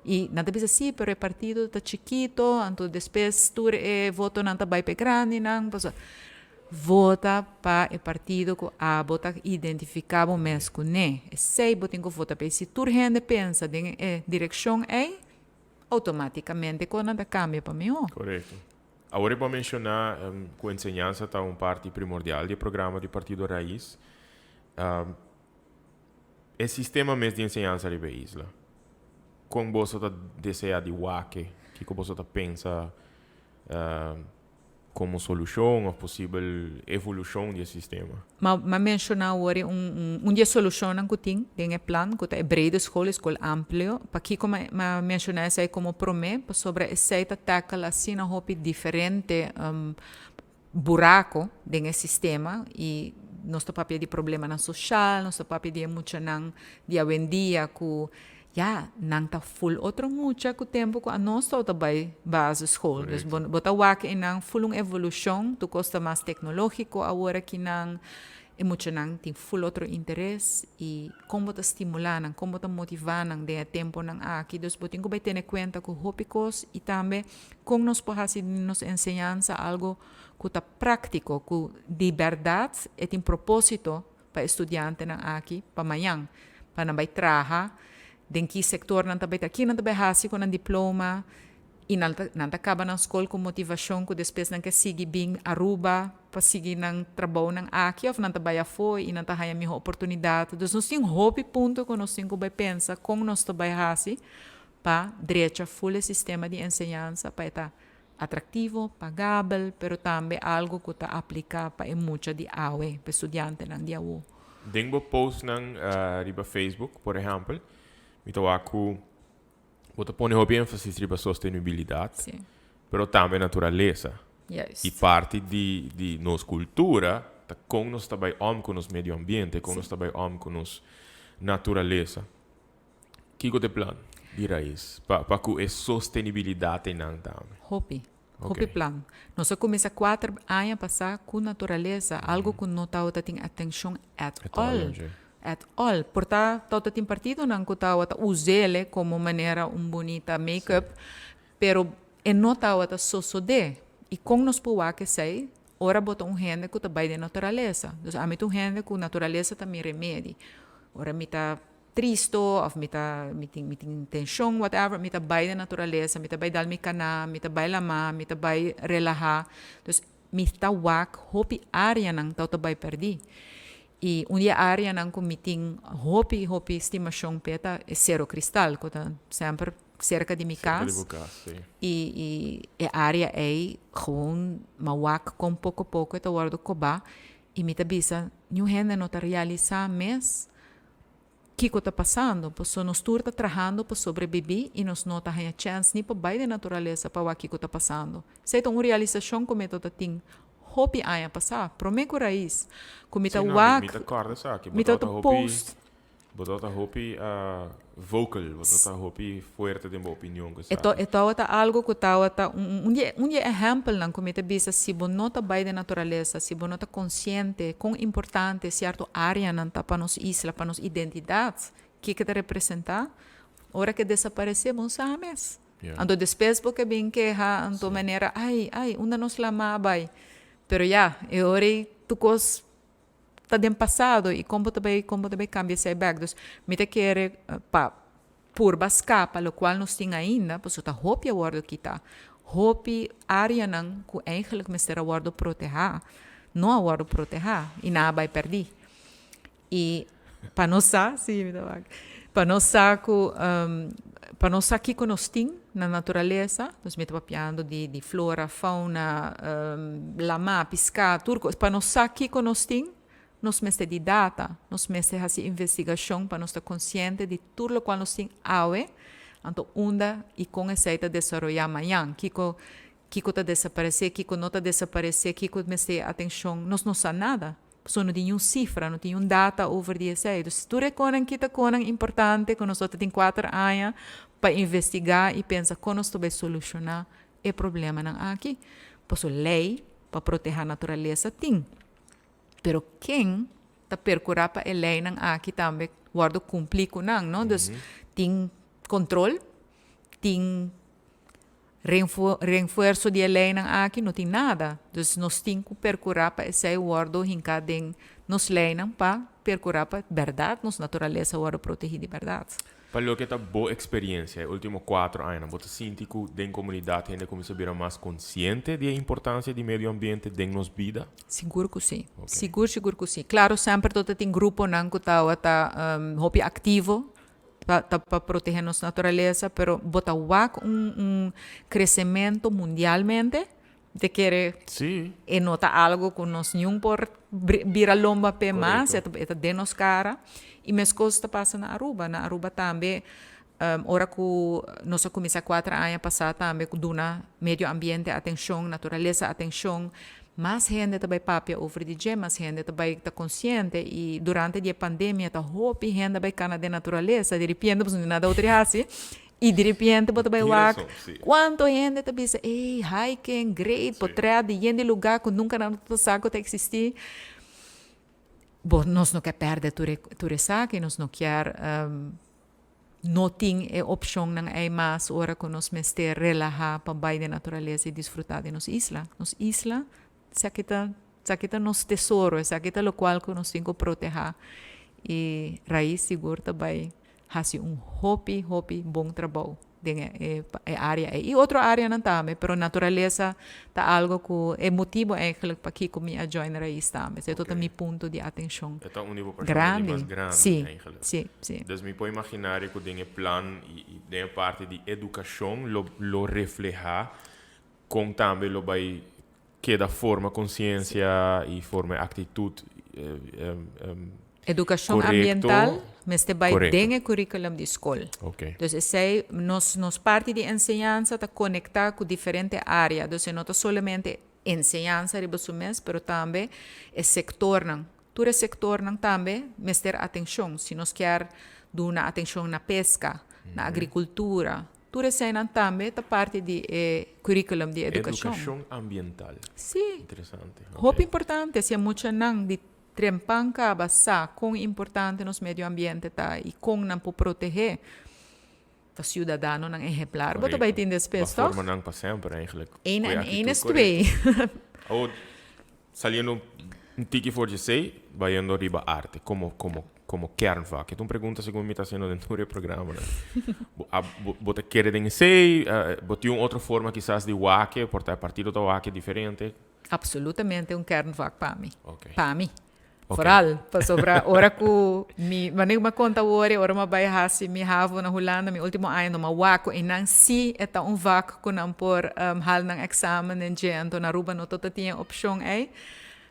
I nan ta bisa si, pero e partido ta chikito, anto despues tur e votonan ta bai pa e grandinan, pasobra Vota pa e partido ku abo ta identifiká bo mes kuné. Esei bo tin ku vota p'e. Si tur hende pensa den e direkshon ei, outomátikamente konan ta kambia pa mihó. Korekto. Awor e bo a menshoná ku enseñansa ta un parti primordial di e programa di Partido Raiz. E sistema mes di enseñansa riba e isla, kon boso ta deseá di wak-e? Kiko boso ta pensa? Komo solushon òf posibel evolushon di e sistema? M'a menshoná awor un di e solushonnan ku tin den e plan, ku ta e brede skol, e skol amplio. Pakiko m'a menshoná esei komo promé? Pasobra esei ta tackle asina hopi diferente buraco den e sistema i nos ta papia di problemanan soshal, nos ta papia di e muchanan di awendia ku ya nan ta ful otro mucha ku tempu ku anos tabata bai basisschool. Dus bo ta wak einan ful un evolushon, tur kos ta mas teknologiko awor akinan, e muchanan tin ful otro interes i kon bo ta stimulá nan, kon bo ta motivá nan den e tempunan aki. Dus bo tin ku bai tene kuenta ku hopi kos i tambe Kon nos por hasi di nos enseñansa algo ku ta práktiko, ku di bèrdat e tin propósito pa e studiantenan aki pa mañan, pa nan bai traha, den ki sektor nan ta bai traha, ki nan ta bai hasi ku nan diploma i nan ta nan ta kaba nan skol ku motivashon ku despues nan ke sigui bin Aruba pa sigui nan trabounan aki òf nan ta bai afó i nan ta haña mihó oportunidat. Dus nos tin hopi punto ku nos tin ku bai pensa kon nos ta bai hasi pa drecha ful e sistema di enseñansa pa e ta atractivo, pagabel, pero tambe algo cu ta aplica pa e mucha di awe, pa e studiantenan di awo. Den bo postnan riba Facebook, por ehempel, mi ta wak cu bo ta pone hopi enfasis riba sostenibilidad, pero tambe naturalesa. Juist. Y parti di di nos cultura ta con nos ta bay om cu nos medio ambiente, con nos ta bay om cu nos naturalesa. Kiko ta e plan di Raiz pa pa ku e sostenibilidat einan tambe? Hopi, hopi plan. Nos a kuminsá kuater aña pasá ku naturalesa, algu ku no tabata tin atenshon at all, at all. Por ta tabata tin partidonan ku tabata us'ele komo manera un bunita make-up, pero e no tabata sosodé. I kon nos por wak esei? Ora bo ta un hende ku ta bai den naturalesa. Dus ami ta un hende ku naturalesa ta mi remedi. Ora mi ta tristo of mi ta mi tin mi tin tenshon whatever mi ta bai den naturalesa mi ta bai dal mi kana mi ta bai lama mi ta bai relaha dus mi ta wak hopi areanan tawata bai perdi y un di e areanan ku mi tin hopi hopi stimashon p'e ta e Sero Cristal ku ta semper serka di mi kas y y e area ei gewoon mi a wak kon poko poko e ta wordo koba y mi ta bisa niun hende no ta realisa mes Kiko ta pasando? Paso nos tur ta trahando pa sobrebibí i nos no ta haña chèns ni pa bai den naturalesa pa wak kiko ta pasando. Esei ta un realisashon ku mi ta tin hopi aña pasá, promé ku Raiz, ku mi ta wak, Mi ta kòrda esaki. mi ta post. Bo tabata hopi vocal, bo tabata hopi fuerte den bo opinion ku esaki. E tabata algu ku tabata un di un di e ehèmpelnan ku mi ta bisa si bo no ta bai den naturalesa, si bo no ta konsiente kon importante sierto áreanan ta pa nos isla, pa nos identidat, kiko ta representá, ora ku e desaparesé bo no sa mes. Anto despues bo ke bin keha anto manera ai ai unda nos lama a bai? Pero ya, e ora ei tur kos ta den pasado i kon bo ta bai kon bo ta bai kambia esei bèk. Dus mi ta kere pa purba skapa lokual nos tin ainda pasobra ta hopi a wòrdu kitá. Hopi áreanan ku eigentlik mester a wòrdu protehá no a wòrdu protehá i nan a bai pèrdí. I pa nos sa, sí mi ta wak, pa nos sa ku pa nos sa kiko nos tin na naturalesa, nos mi ta papiando di di flora, fauna, lamá, piská, tur kos, pa nos sa kiko nos tin, nos mester di data, nos mester hasi investigashon pa nos ta konsiente di tur lokual nos tin awe, anto unda i kon esei ta desaroyá mañan, kiko kiko ta desaparesé, kiko no ta desaparesé, kiko mester atenshon, nos no sa nada. Pasobra no tin niun sifra, no tin niun data over di esei. Dus tur e konan ki ta konan importante ku nos ta tin kuater aña pa investigá i pensa kon nos ta bai solushoná e problemanan aki. Pasobra lei pa protehá naturalesa tin, pero ken ta perkurá pa e leinan aki tambe wòrdu kumplí ku nan, no? Dus tin kontrol, tin Renfuerso di e leinan aki no tin nada. Dus nos tin ku perkurá pa esei wòrdu hinká den nos leinan pa perkurá pa bèrdat nos naturalesa wòrdu protegí di bèrdat. Pa loke ta bo eksperiensia e último kuatro añanan, bo ta sinti ku den komunidat hende kuminsá bira mas konsiente di e importansia di medio ambiente den nos bida? Sigur ku si. Sigur sigur ku si. Klaro semper ta tin gruponan ku tabata hopi aktivo pa ta pa protehe nos naturalesa pero bo ta wak un un crecemento mundialmente. Ta kere e no ta algo ku nos niun por bira lomba p'e mas, e ta den nos kara. I meskos ta pasa na Aruba. Na Aruba tambe ora ku nos a kuminsá kuater aña pasá tambe ku duna medio ambiente atenshon, naturalesa atenshon, mas hende ta bai papia over di dje, mas hende ta bai ta konsiente i durante di e pandemia ta hopi hende a bai kana den naturalesa, diripiente pasobra no tin nada otro di hasi. I diripiente bo ta bai wak kuantu hende ta bisa, ey, hiking, great, potret di yen di lugá ku nunka nan ta sa ku ta eksistí. Bo, nos no ke pèrdè tur e, tur esaki, nos no kier no tin e opshonnan ei mas ora ku nos mester relahá pa bai den naturalesa i disfrutá di nos isla. Nos isla, esaki ta, esaki ta nos tesoro, esaki ta lokual ku nos tin ku protehá i Rais sigur ta bai hasi un hopi hopi bon trabou den e e área ei i otro áreanan tambe, pero naturalesa ta algo ku e motibu eigenlijk pakiko mi a join Rais tambe, esei ta mi punto di atenshon E ta un di bo pashonnan di grandi. mas grandi Sí, eigenlijk. sí, sí. Dus mi por imaginá ku den e plan i den e parti di edukashon lo lo reflehá kon tambe lo bai keda forma konsiensia i forma e aktitut Edukashon korekto. ambiental mester bai Korekto. den e curriculum di skol. Oké. Dus esei nos nos parti di enseñansa ta konektá ku diferente área. Dus e no ta solamente enseñansa riba su mes, pero tambe e sektornan. Tur e sektornan tambe mester atenshon. Si nos kier duna atenshon na peska, na agrikultura, Tur eseinan tambe ta parti di e curriculum di educacion. Educacion ambiental. Sí. Interesante. Ok. Hopi importante si e muchanan di trempan caba sa con importante nos medio ambiente ta y con nan por protege. Ta ciudadanonan ehemplar bo ta bay tin despues, Ba toch? forma nan pa semper eigenlijk. Eén Cu e en actitud één is correcto. twee. Awor, saliendo un tiki for dje esey, bayendo riba arte como, como Como kernvak. E ta un pregunta segun mi ta haciendo den tur e programanan. Bo a bo bo ta kere den esey? Bo tin un otro forma kisas di wak-e? Por ta e partido ta wak-e diferente? Absolutamente un kernvak pa mi. Ok. Pa mi. Ok. Vooral pasobra ora cu mi, wanneer mi a conta awor ora mi a bay haci mi havo na Hulanda mi ultimo aña no mi a wak cu eynan si e ta un vak cu nan por haal nan examen den dje anto na Aruba no ta tin e opcion ey.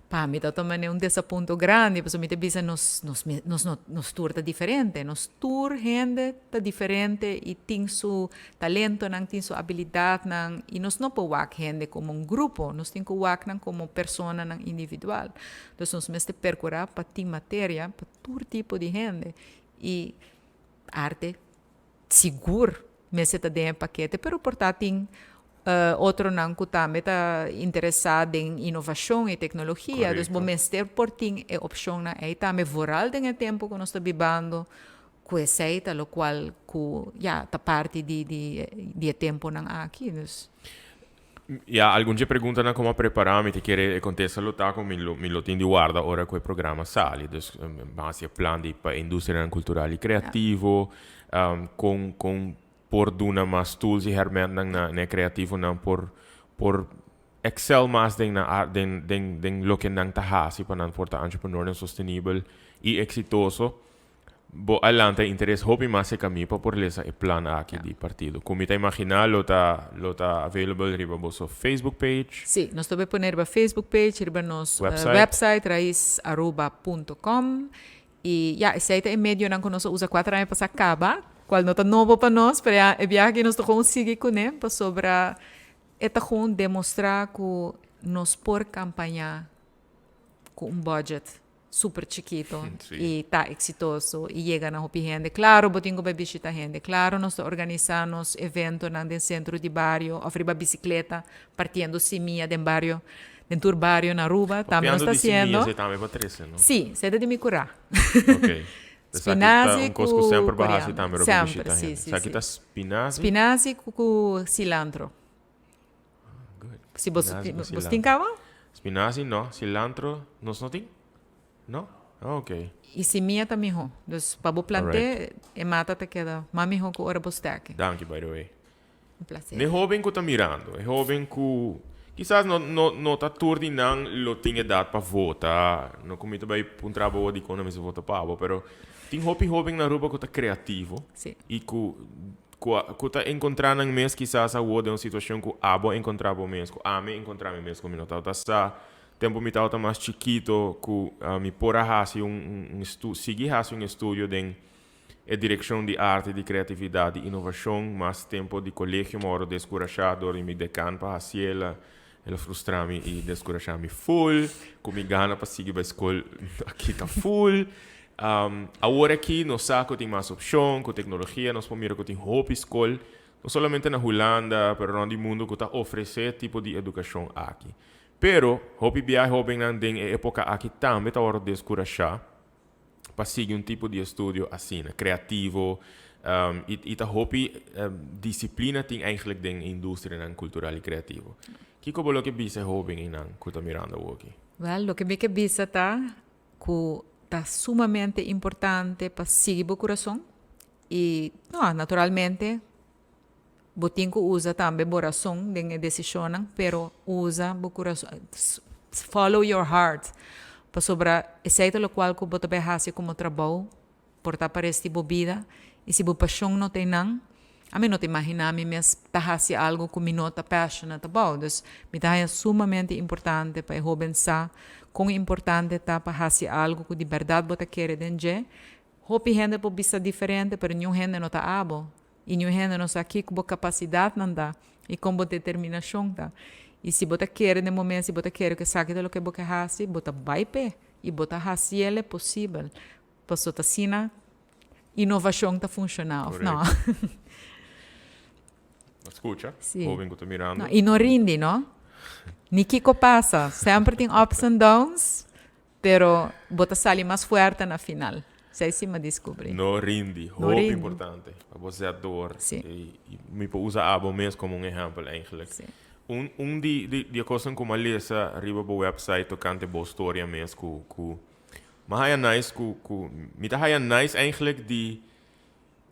Pa mi ta tuma un desapunto grandi, pasobra mi ta bisa nos, nos, nos no, nos tur ta diferente, nos tur hende ta diferente i tin su talentonan, tin su abilidatnan i nos no por wak hende komo un grupo, nos tin ku wak nan komo personanan individual. Dus nos mester perkurá pa tin materia pa tur tipo di hende i arte Sigur mester ta den e pakete, pero por ta tin otronan ku tambe ta interesá den inovashon i teknologia. Dus bo mester por tin e opshonnan ei tambe, vooral den e tempu ku nos ta bibando, ku esei ta lokual ku ya ta parti di di e tempunan aki. Dus. Ya, algun dje preguntanan ku mi a prepará, mi ta kere e kontesta lo ta ku mi lo mi lo tin di warda ora ku e programa sali. Dus ban hasi e plan di pa e industrianan kultural i kreativo, kon kon por duna mas tools i hèrmèntnan na na e kreativonan por por excel mas den nan ar den den den loke nan ta hasi pa nan por ta entrepreneurnan sostenibel i eksitoso. Bo a lanta interes hopi mas e camí pa por lesa e plan aki di partido. Cu mi ta imagina lo ta lo ta available riba boso Facebook page. Sí, nos ta bay pone riba Facebook page, riba nos Website. website raizaruba punto com y ya esey ta e medionan cu nos a usa cuater aña pasa caba, cual no ta nobo pa nos, pero ya e biaha aki nos ta gewoon sigui cune pasobra e ta gewoon demostra cu nos por campaña cu un budget super chikito y ta exitoso y yega na hopi hende. Claro bo tin cu bay bishita hende, claro nos ta organisa nos eventonan den centro di bario of riba bicicleta partiendo simia den bario, den tur bario na Aruba tambe nos Papiando ta di simia haciendo. esey tambe bo a trece no? Si, esey ta di mi cura. Ok. Esaki ta Spinazi un cos cu cu semper bo a haci coriander. tambe ora bo Semper, bishita si, hende. si, Esaki si. ta spinazi? Spinazi cu cilantro. Good. Si bo Spinazi tin, cu bo tin cilantro. caba? Spinazi no, cilantro nos no tin? No? Oh, ok. Y simia ta miho. Dus pa bo plant'é, e mata ta keda mas miho cu ora bo stèk'e. Danki, by the way. Un placer. N'e hoben cu ta mirando, e hoben cu kisas no, no, no ta tur di nan lo tin edad pa vota, no cu mi ta bay puntra bo dicon nan mester vota pa bo, pero tin hopi hoben na Aruba cu ta creativo Sí. y cu. Ku ku ta enkontrá nan mes kisas awor den un situashon ku abo a enkontrá bo mes, ku ami a enkontrá mi mes ku mi no tabata sa tempu mi tabata mas chikito ku mi por a hasi un un un sigui hasi un estudio den e direkshon di arte, di kreatividat, di inovashon. Mas tempu di kolegio mi a wòrdu deskurashá dor di mi dekan pa hasié. El a el a frustrá mi i deskurashá mi ful ku mi gana pa sigui bai skol a kita ful. Awor aki nos sa ku tin mas opshon, ku teknologia nos por mira ku tin hopi skol, no solamente na Hulanda, pero rònt di mundu ku ta ofresé tipo di edukashon aki. Pero, hopi biahe hóbennan den e époka aki tambe ta wòrdu deskurashá pa sigui un tipo di estudio asina, kreativo, i i ta hopi disiplina tin eigenlijk den e industrianan kultural i kreativo. Kiko bo lo ke bisa e hóbennan ku ta mirando awoki? Wèl, loke mi ke bisa ta ku ta sumamente importante pa sigui bo kurason i no, naturalmente bo tin ku usa tambe bo rason den e desishonnan, pero usa bo kurason, follow your heart, pasobra esei ta lokual ku bo ta bai hasi komo trabou por ta pa resti bo bida i si bo pashon no ta einan, ami no ta imaginá mi mes ta hasi algu ku mi no ta passionate about. Dus mi ta haña sumamente importante pa e hóben sa kon importante ta pa hasi algu ku di bèrdat bo ta kere den dje. Hopi hende por bisa diferente, pero niun hende no ta abo. I niun hende no sa kiko bo kapasidatnan ta i kon bo determinashon ta. I si bo ta kere den bo mes, si bo ta kere ku esaki ta loke bo ke hasi, bo ta bai p'e i bo ta hasiel e posibel. Pasobra ta asina inovashon ta funshoná, òf no? Bo skucha? Sí. Hóben ku ta mirando. No, i no rindi, no? Ni kiko pasa. Semper tin ups and downs, pero bo ta sali mas fuerte na final. Esei sí mi a diskubrí. No rindi. No Hopi rindi. importante. Pa bo zet door. Sí. I mi por usa abo mes komo un ehèmpel eigenlijk. Sí. Un un di di di e kosnan ku mi a lesa riba bo website tokante bo storia mes ku ku Mi a haya nice ku ku mi ta haya nice eigenlijk di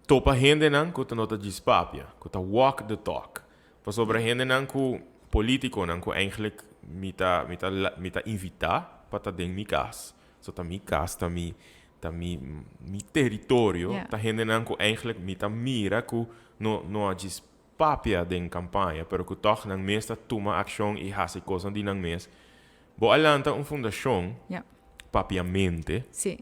topa hendenan ku ta no ta djis papia, ku ta walk the talk. Pasobra hendenan ku politikonan ku eigenlijk mi ta mi ta mi ta invitá pa ta den mi kas, so ta mi kas, ta mi ta mi mi teritorio, ta hendenan ku eigenlijk mi ta mira ku no no a djis papia den kampaña, pero ku tòg nan mes ta tuma akshon i hasi kosnan di nan mes. Bo a lanta un fundashon Papiamente. Sí.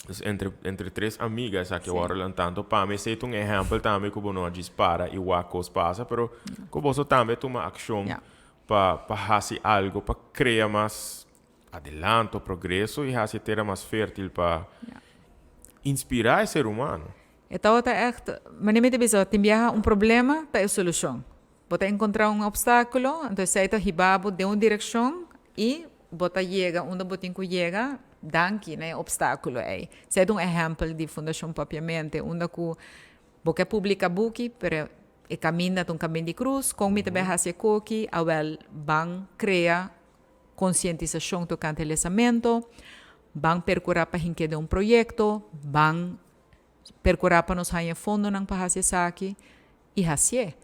Dus entre, entre tres amiga esaki a wòrdu lantando. Pa mi esei ta un ehèmpel tambe ku bo no a djis para i wak kos pasa, pero ku boso tambe a tuma akshon pa pa hasi algu, pa krea mas adelanto, progreso i hasi e tera mas fértil pa inspirá e ser humano. E tabata ègt, manera mi ta bisa, tin biaha un problema ta e solushon. Bo ta encontra un obstaculo, anto esey ta hiba bo den un direccion y bo ta yega unda bo tin cu yega danki na e obstaculo ey. Esey ta un ehempel di Fundacion Papiamente, unda cu bo ke publica buki, pero e caminda ta un caminda di cruz, con mi ta bay haci e koki? Awel, ban crea concientisacion tocante lesamento, ban percura pa hinke den un proyecto, ban percura pa nos haña fondonan pa haci esaki y hacié.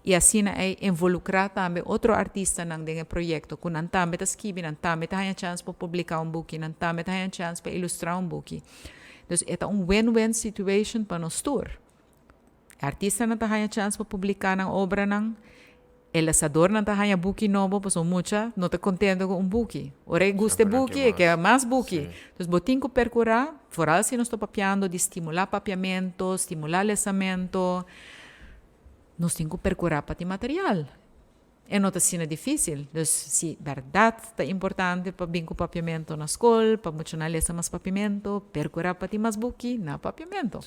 Y asina ei involucra tambe otro artistanan den e proyecto cu nan tambe ta skibi, nan tambe ta haña chance pa publica un buki, nan tambe ta haña chance pa ilustra un buki. Dus e ta un win-win situation pa nos tur. E artistanan ta haña chance pa publica nan obranan, E lesadornan ta haña buki nobo pasobra mucha no ta kontento ku un buki. Ora e gusta e buki, e ke mas buki. Dus bo tin ku perkurá, foral si nos ta papiando di stimulá papiamentu, stimulá lesamentu, nos tin ku perkurá pa tin material. E no ta asina difísil. Dus si bèrdat ta importante pa bin ku papiamentu na skol, pa muchanan lesa mas papiamentu, perkurá pa tin mas buki na papiamentu.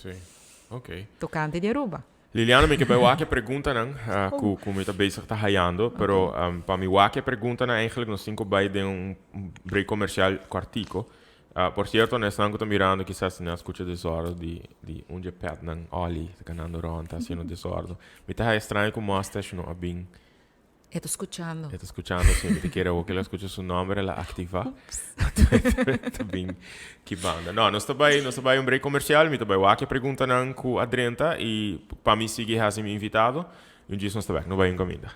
Tokante di Aruba. Liliana, mi ke bai wak e preguntanan ku ku mi ta bezig ta hayando, pero pa mi wak e preguntanan eigenlijk nos tin ku bai den un break komersial kòrtiko. Por sierto, na esnan ku ta mirando kisas nan a skucha desòrdu di di un dje pètnan, Ollie, ta kanando rònt ta hasiendo desòrdu. Mi ta haya straño ku Mustache no a bin. E ta skuchando. E ta skuchando, si. Mi ta kere awor ku el a skucha su nòmber, el a aktivá. Ta bin ki banda. No, nos ta bai, nos ta bai un break komersial. Mi ta bai wak e preguntanan ku a drenta i pa mi sigui hasi mi invitado. I un djis nos ta bèk. No bai un kaminda.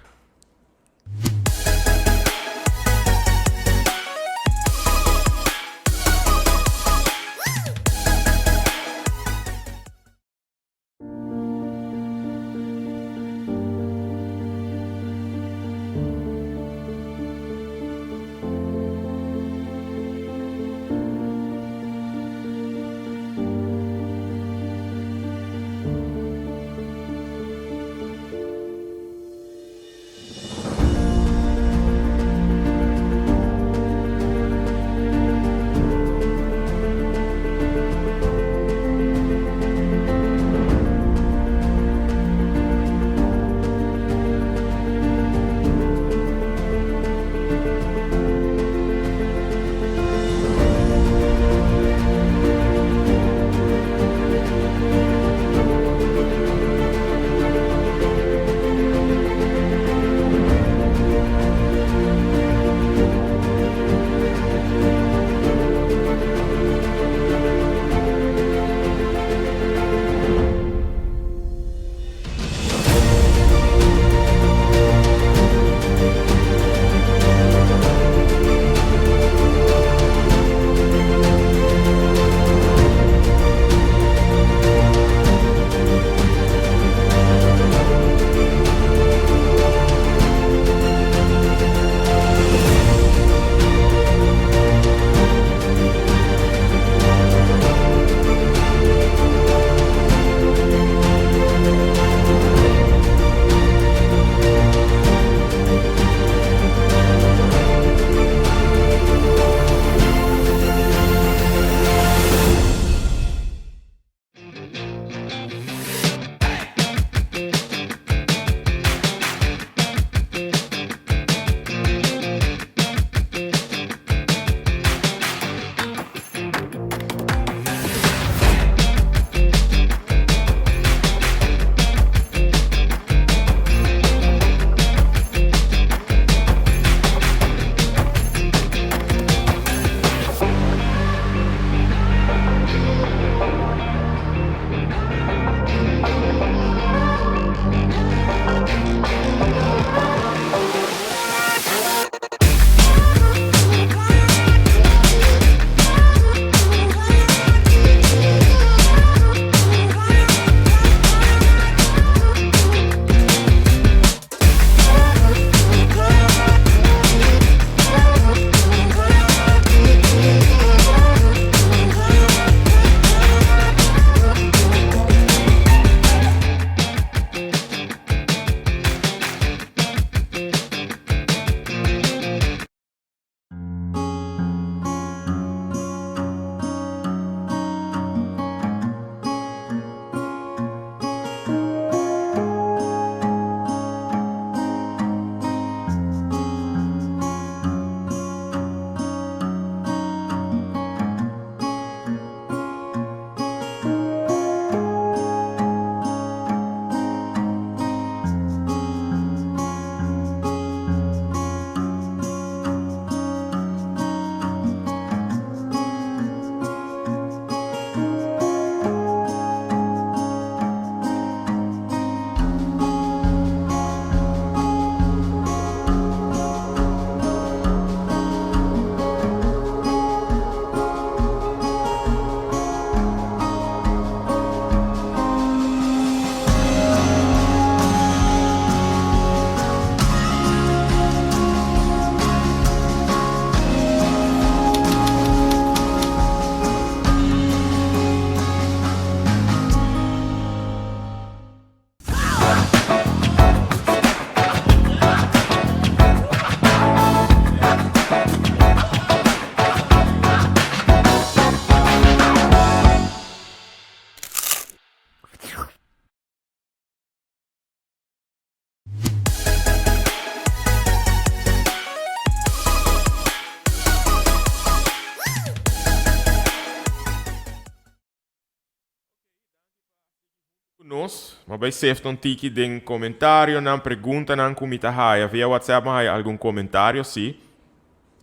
Nos, m'a bay sefta un tiki den comentarionan, preguntanan cu mi ta haya via WhatsApp. M'a haya algun comentario, si,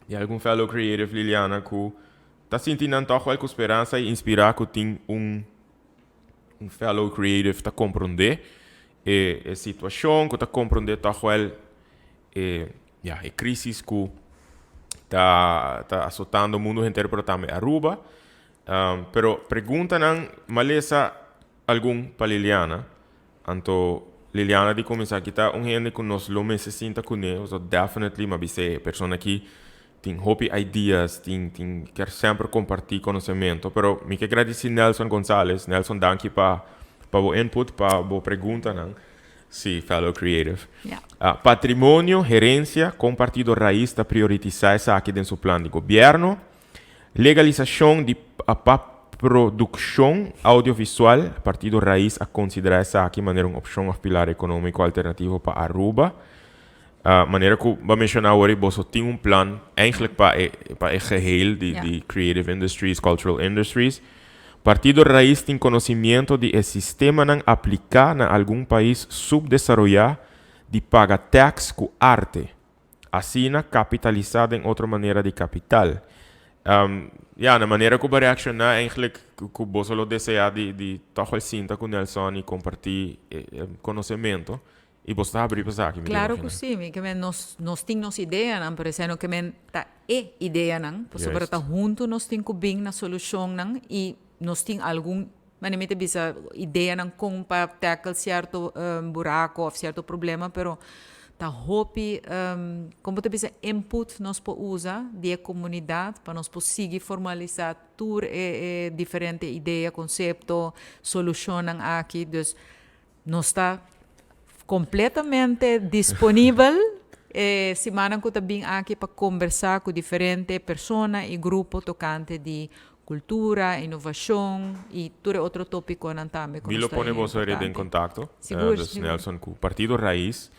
di algun fellow creative, Liliana, cu ta sinti nan toch wel cu speransa y inspira cu tin un fellow creative ta comprende e situacion, cu ta comprende toch wel e, ja, e crisis cu ta azotando mundo entero, pero tambe Aruba. Pero preguntanan, m'a lesa algun pa Liliana. Anto Liliana di cuminsa kita un hende cu nos lo mester sinta cune, so definitely m'a bisa persona aki tin hopi ideas, tin kier semper comparti conocemento, pero mi kier gradici Nelson Gonzalez. Nelson, danki pa bo input, pa bo preguntanan. Si, fellow creative. Patrimonio, herencia, con Partido Raiz ta prioritiza esaki den su plan di gobierno? Legalisacion di pa produccion audiovisual, Partido Raiz a considera esaki manera un opcion of pilar economico alternativo pa Aruba? Manera cu bo a menciona awor, boso tin un plan eigenlijk pa e geheel di creative industries, cultural industries. Partido Raiz tin conocimiento di e sistemanan aplica na algun pais subdesaroya di paga tax cu arte. Asina capitalisa den otro manera di capital. Ja, na manera cu bo a reacciona eigenlijk cu bo lo desea di toch wel sinta cu Nelson y comparti conocimento y bo ta habri pa esaki. Claro cu si, mi kiermen nos tin nos ideanan, pero esey no kiermen ta e ideanan, pasobra ta hunto nos tin cu bin na solucionnan y nos tin algun, mane mi ta bisa, ideanan con pa tackle cierto buraco of cierto problema, pero ta hopi, con bo ta bisa, input nos por usa di e comunidad pa nos por sigui formalisa tur e diferente idea, concepto, solucionnan aki. Dus nos ta completamente disponibel simannan cu ta bin aki pa conversa cu diferente persona y grupo tocante di cultura, innovacion y tur otro topiconan tambe. Mi lo pone boso den contacto. Sigur. Dus Nelson cu Partido Raiz.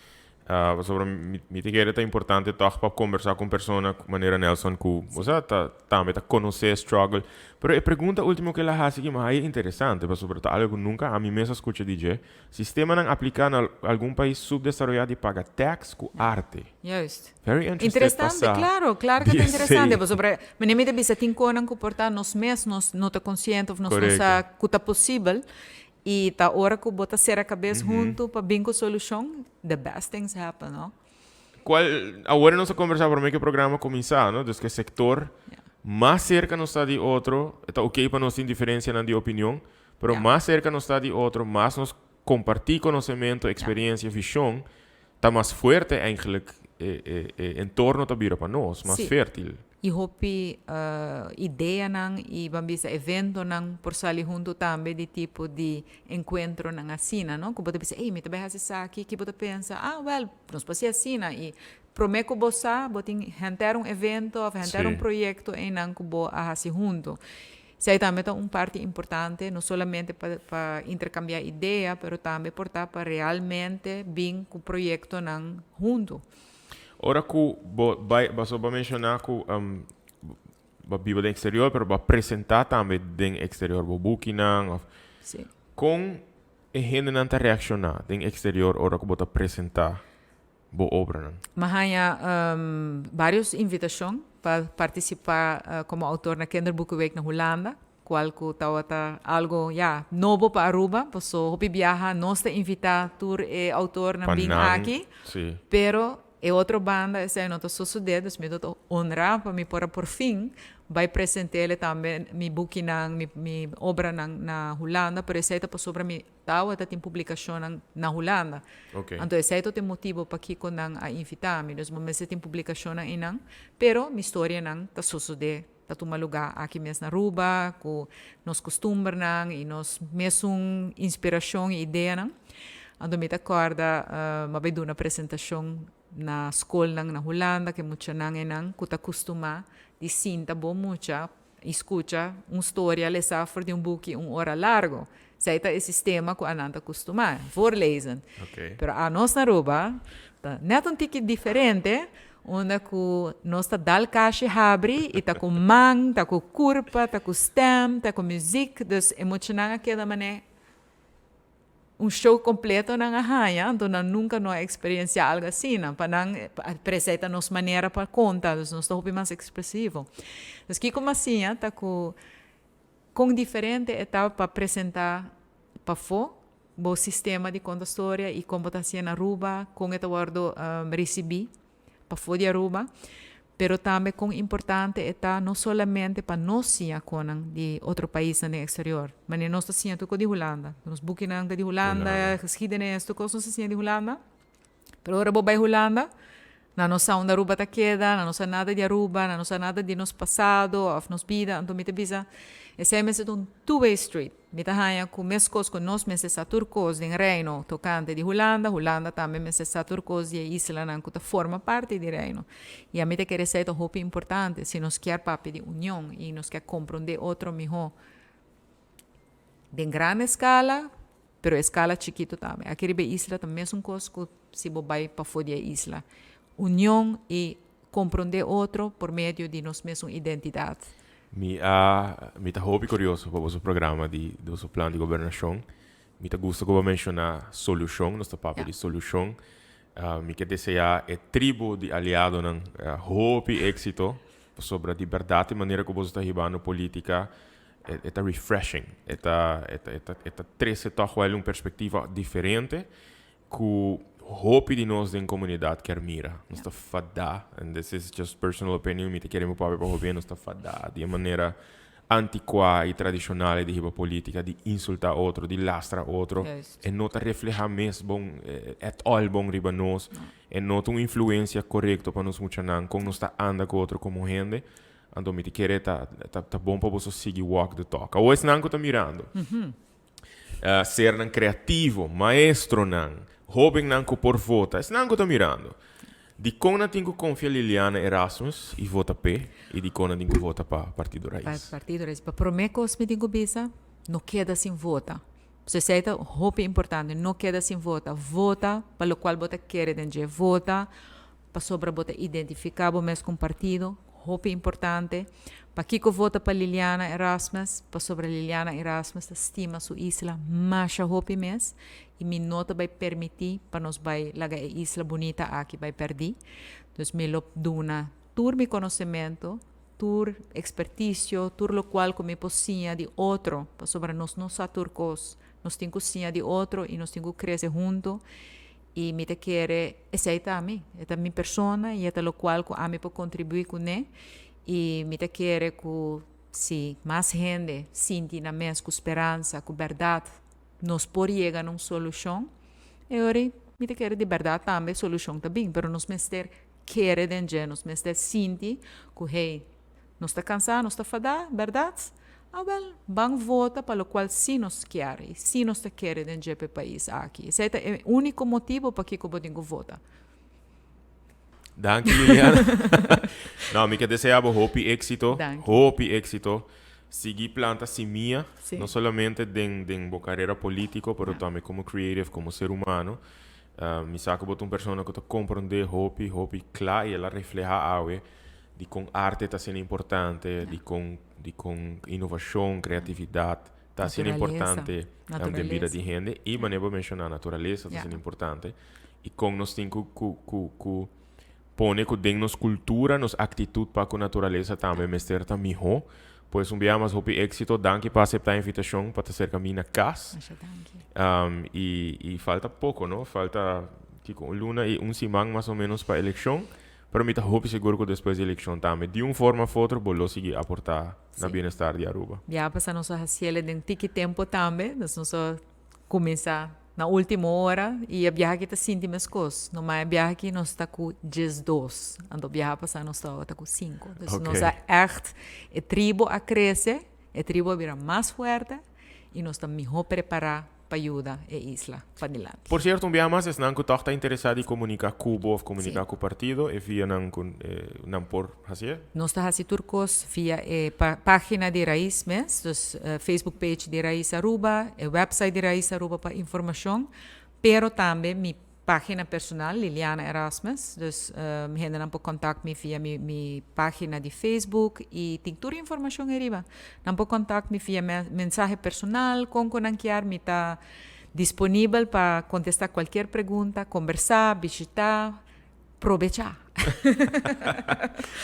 Sobre mi ta kere ta importante toch pa conversa cu un persona manera Nelson cu, osea, ta tambe ta conoce struggle. Pero e pregunta ultimo cu el a haci aki, mas interesante, pasobra ta algo cu nunca ami mes a scucha di dje. Sistemanan aplica na algun pais subdesaroya di paga tax cu arte. Very interested. Interesante, claro cu ta interesante. Pasobra, mi ta bisa tin cosnan cu por ta nos mes nos no ta consciente of nos no sa cu ta posibel. Y ta ora cu bo ta cera cabes hunto pa bin cu solucion, the best things happen, no? Cual, awor nos a conversa prome cu e programa cuminsa, no? Dus cu e sector mas cerca nos ta di otro, ta ok pa nos tin diferencianan di opinion, pero mas cerca nos ta di otro, mas nos comparti conocimento, experiencia, vision, ta mas fuerte eigenlijk e entorno ta bira pa nos, mas fértil. Y hopi ideanan y ban bisa eventonan por sali hunto tambe di tipo di encuentronan asina, no? Cu bo ta bisa: "Hey, mi ta bay haci esaki, kico bo ta pensa?" "Ah, well, nos por haci asina." Y prome cu bo sa, bo tin henter un evento of henter un proyecto einan cu bo a haci hunto. Esey tambe ta un parti importante, no solamente pa intercambia idea, pero tambe por ta pa realmente bin cu proyectonan hunto. Ora cu bo bay, bo a menciona cu bo a biba den exterior, pero bo a presenta tambe den exterior bo bukinan of con e hendenan ta reacciona den exterior ora cu bo ta presenta bo obranan? M'a haya varios invitacion pa participa como autor na Kinderboekenweek na Hulanda, cual cu tabata algo, ja, nobo pa Aruba, paso hopi biaha nos ta invita tur e autornan Pa bin nan, aki, pero e otro banda esey no ta sucede, dus mi ta honra pa mi por fin bay present'e tambe mi bukinan, mi obranan na Hulanda, pero esey ta pasobra mi tabata tin publicacionnan na Hulanda. Anto esey ta e motibo pakico nan a invita mi. Dus mi mester tin publicacionnan einan, pero mi storianan ta sucede, ta tuma lugar aki mes na Aruba, cu nos costumbernan y nos mesun inspiracion y ideanan. Anto mi ta corda, m'a bay duna presentacion na scolnan na Hulanda, cu muchanan einan cu ta acostuma di sinta bo mucha y scucha un storia lesa for di un buki un ora largo. Esey ta e sistema cu nan ta acostuma, voorlezen. Pero anos na Aruba, ta net un tiki diferente, unda cu nos ta dal kashi habri y ta cu man, ta cu curpa, ta cu stem, ta cu muziek, dus e muchanan a keda mane. Un show completo nan a haña, anto nan nunca no a experiencia algo asina. Pa nan, presenta nos manera pa conta, dus nos ta hopi mas expresivo. Dus kiko m'a siña ta cu con diferente e ta pa presenta pafó bo sistema di conta storia y con bo ta hacié na Aruba, con e ta wordo ricibi pafó di Aruba, pero tambe con importante e ta no solamente pa nos siña conan di otro paisnan den exterior. Manera nos ta siña tur cos di Hulanda, nos bukinan ta di Hulanda, geschiedenis, tur cos nos ta siña di Hulanda, pero ora bo bay Hulanda, nan no sa unda Aruba ta keda, nan no sa nada di Aruba, nan no sa nada di nos pasado of nos bida, anto mi ta bisa esey mester ta un two way street. Mi ta haña ku meskos ku nos mester sa tur kos den Reino tokante di Hulanda, Hulanda tambe mester sa tur kos di e islanan ku ta forma parti di Reino. I ami ta kere esei ta hopi importante si nos kier papia di union i nos kier komprondé otro mihó den gran eskala, pero eskala chikitu tambe. Aki riba e isla ta mesun kos ku si bo bai pafó di e isla. Union i komprondé otro por medio di nos mesun identidat. Mi a mi ta hopi curioso pa boso programa di boso plan di gobernacion. Mi ta gusta cu bo a menciona solucion, nos ta papia di solucion. Mi ke desea e tribu di aliadonan hopi exito pasobra di berdad e manera cu boso ta hibando politica e ta refreshing, e ta e ta e ta trece toch wel un perspectiva diferente Cu hopi di nos den comunidad kier mira. Nos ta fada, and this is just personal opinion, mi ta kere mi papia pa hopi, nos ta fada di e manera anticua y tradicional di hiba politica, di insulta otro, di lastra otro. E no ta refleha mes bon, at all bon riba nos. E no ta un influencia corecto pa nos muchanan, con nos ta anda cu otro como hende. Anto mi ta kere ta ta bon pa boso sigui walk the talk. Awor esnan cu ta mirando. Sernan kreativo, maestronan, hóbennan ku por vota, esnan ku ta mirando. Dikon nan tin ku konfia Liliana Erasmus i vota p'e i dikon nan tin ku vota pa Partido Pa Rais? Partido Rais. Pa promé kos mi tin ku bisa, no keda sin vota. So esei ta hopi importante, no keda sin vota. Vota pa lokual bo ta kere den dje. Vota pasobra bo ta identifiká bo mes ku un partido. Hopi importante. Pakiko vota pa Liliana Erasmus? Pasobra Liliana Erasmus ta stima su isla masha hopi mes y mi no ta bay permiti pa nos bay laga e isla bunita aki bay perdi. Dus mi lo duna tur mi conocemento, tur experticio, tur locual cu mi por siña di otro, pasobra nos no sa tur cos. Nos tin cu siña di otro y nos tin cu crece hunto. I mi ta kere esei ta ami, e ta mi persona i e ta lokual ku ami por kontribuí kuné. I mi ta kere ku si mas hende sinti nan mes ku speransa, ku bèrdat nos por yega na un solushon, e ora ei mi ta kere di bèrdat tambe solushon ta bin. Pero nos mester kere den dje, nos mester sinti ku hey, Nos ta cansá, nos ta fadá, berdad? Awel, ban vota pa locual sí nos kier y sí nos ta kere den dje p'e pais aki. Esey ta e unico motibo pakico bo tin cu vota. Danki Liliana. No, mi ke desea bo hopi éxito. Danki. Hopi éxito. Sigui planta simia, Sí. no solamente den den bo carera politico, pero tambe como creative, como ser humano. Mi sa cu bo ta un persona cu ta comprende hopi, hopi cla y el a refleha awe di con arte ta asina importante, di con di con innovacion, creatividad ta asina importante den bida di hende. Y manera bo menciona naturalesa ta asina importante. Y con nos tin cu cu cu cu pone cu den nos cultura, nos actitud pa cu naturalesa tambe mester ta miho. Pues un bia mas hopi exito. Danki pa acepta e invitacion pa ta cerca mi na cas. Masha danki. Y y falta poco no, falta kico un luna y un siman mas o menos pa eleccion. Pero mi ta hopi sigur cu despues di eleccion tambe, di un forma of otro, bo lo sigui aporta na bienestar di Aruba. Ya pasa nos a haciele den tiki tempo tambe, dus nos a cuminsa na ultimo ora y e biaha aki ta sinti mescos. No mas e biaha aki nos ta cu 12, anto biaha pasa nos tabata cu cinco. Dus nos a echt, e tribo a crece, e tribo a bira mas fuerte y nos ta miho prepara pa yuda e isla padilanti. Por cierto, un biaha mas esnan cu toch ta interesa di comunica cu bo of comunica cu partido, e via nan cu nan por hacié? Nos ta haci tur cos via e pagina di Raiz mes, dus Facebook page di Raiz Aruba, e website di Raiz Aruba pa informacion, pero tambe mi Pagina personal, Liliana Erasmus, dus hendenan por contact mi via mi mi pagina di Facebook y tin tur informacion ariba. Nan por contact mi via mensahe personal, con cu nan kier, mi ta. Disponibel pa contesta cualkier pregunta, conversa, bishita, probecha.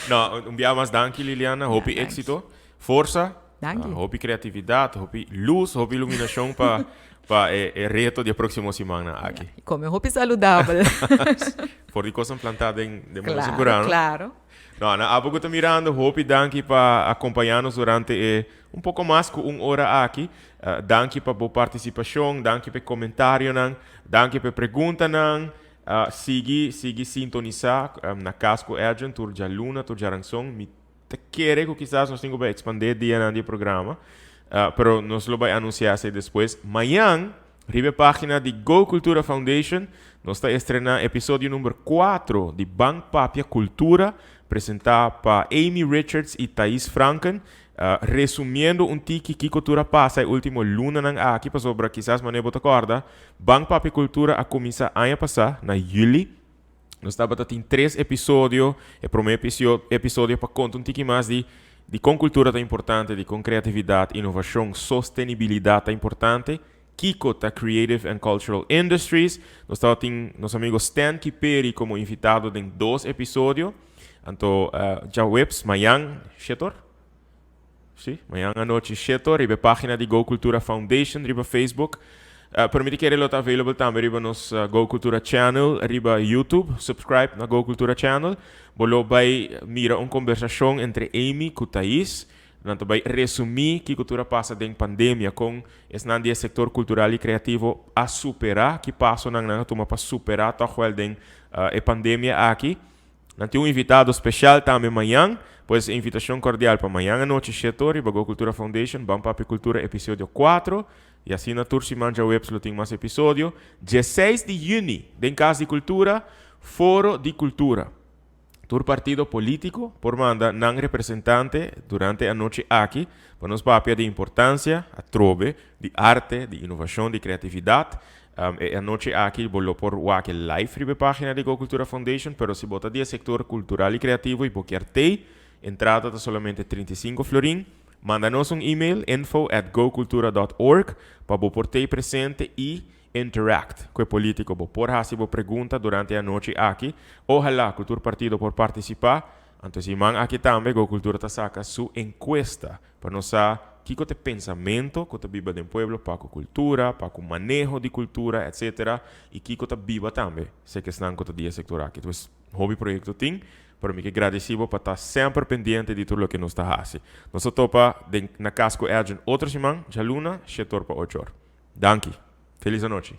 No, un biaha mas danki Liliana, hopi exito, forsa, Danki. Hopi creatividad, hopi luz, hopi iluminacion pa pa e e reto di e proximo simannan aki. Y come hopi saludabel. For di cosnan planta den den mundo Claro, sigura, no? claro. No, na abo cu ta mirando, hopi danki pa acompaña nos durante e un poco mas cu un ora aki. Danki pa bo participacion, danki pa e comentarionan, danki pa e preguntanan. Sigui, sigui sintonisa na Cas cu Edjean tur djaluna, tur djaranson. Mi ta kere cu kisas nos tin cu bai expande dianan di e programa, pero nos lo bai anuncia esey despues. Mañan, riba e pagina di Go Cultura Foundation, nos ta estrena episodio number cuatro di Ban Papia Cultura, presenta pa Amy Richards y Thais Franken. Resumiendo un tiki kico tur a pasa e ultimo lunanan aki, pasobra kisas manera bo ta corda, Ban Papia Cultura a cuminsa aña pasa, na juli. Nos tabata tin tres episodio. E prome episodio pa conta un tiki mas di di con cultura ta importante, di con creatividad, innovacion, sostenibilidad ta importante, kico ta Creative and Cultural Industries. Nos tabatin nos amigo Stan Kiperi como invitado den dos episodio. Anto djaweps, mañan, shetor? Sí, mañan anochi sheto riba e pagina di Go Cultura Foundation riba Facebook. Pero mi ta kere lo ta available tambe riba nos Go Cultura Channel riba YouTube. Subscribe na Go Cultura Channel. Bo lo bai mira un conversacion entre Amy cu Thais. Nan ta bai resumi kico tur a pasa den pandemia, con esnan di e sector cultural y creativo a supera, ki pasonan nan a tuma pa supera toch wel den e pandemia aki. Nan tin un invitado special tambe mañan, pues invitacion cordial pa mañan anochi sheto riba Go Cultura Foundation, Ban Papia Cultura episodio 4, y asina tur siman djaweps lo tin mas episodio. Dieseis di juni den Cas di Cultura, Foro di Cultura. Tur partido politico por manda nan representante durante e anochi aki pa nos papia di importancia, atrobe, di arte, di innovacion, di creatividad. E anochi aki bo lo por wak e live riba e pagina di Go Cultura Foundation, pero si bo ta di e sector cultural y creativo y bo kier tey, entrada ta solamente 35 florin. Manda nos un email info at gocultura dot org pa bo por tey presente y interact cu e politico. Bo por haci bo pregunta durante e anochi aki. Ohala cu tur partido por participa. Anto e siman aki tambe Go Cultura ta saca su encuesta Pa nos sa kiko ta e pensamento ku ta biba den pueblo pa ku kultura, pa ku maneho di kultura, etcetera, i kiko ta biba tambe sek esnan ku ta di e sektor aki. Pues hopi proyekto tin, pero mi ke gradisí bo pa ta semper pendiente di tur loke nos ta hasi. Nos ta topa den na kas ku Edjean otro siman, djaluna, shetor pa ochor. Danki. Felis anochi.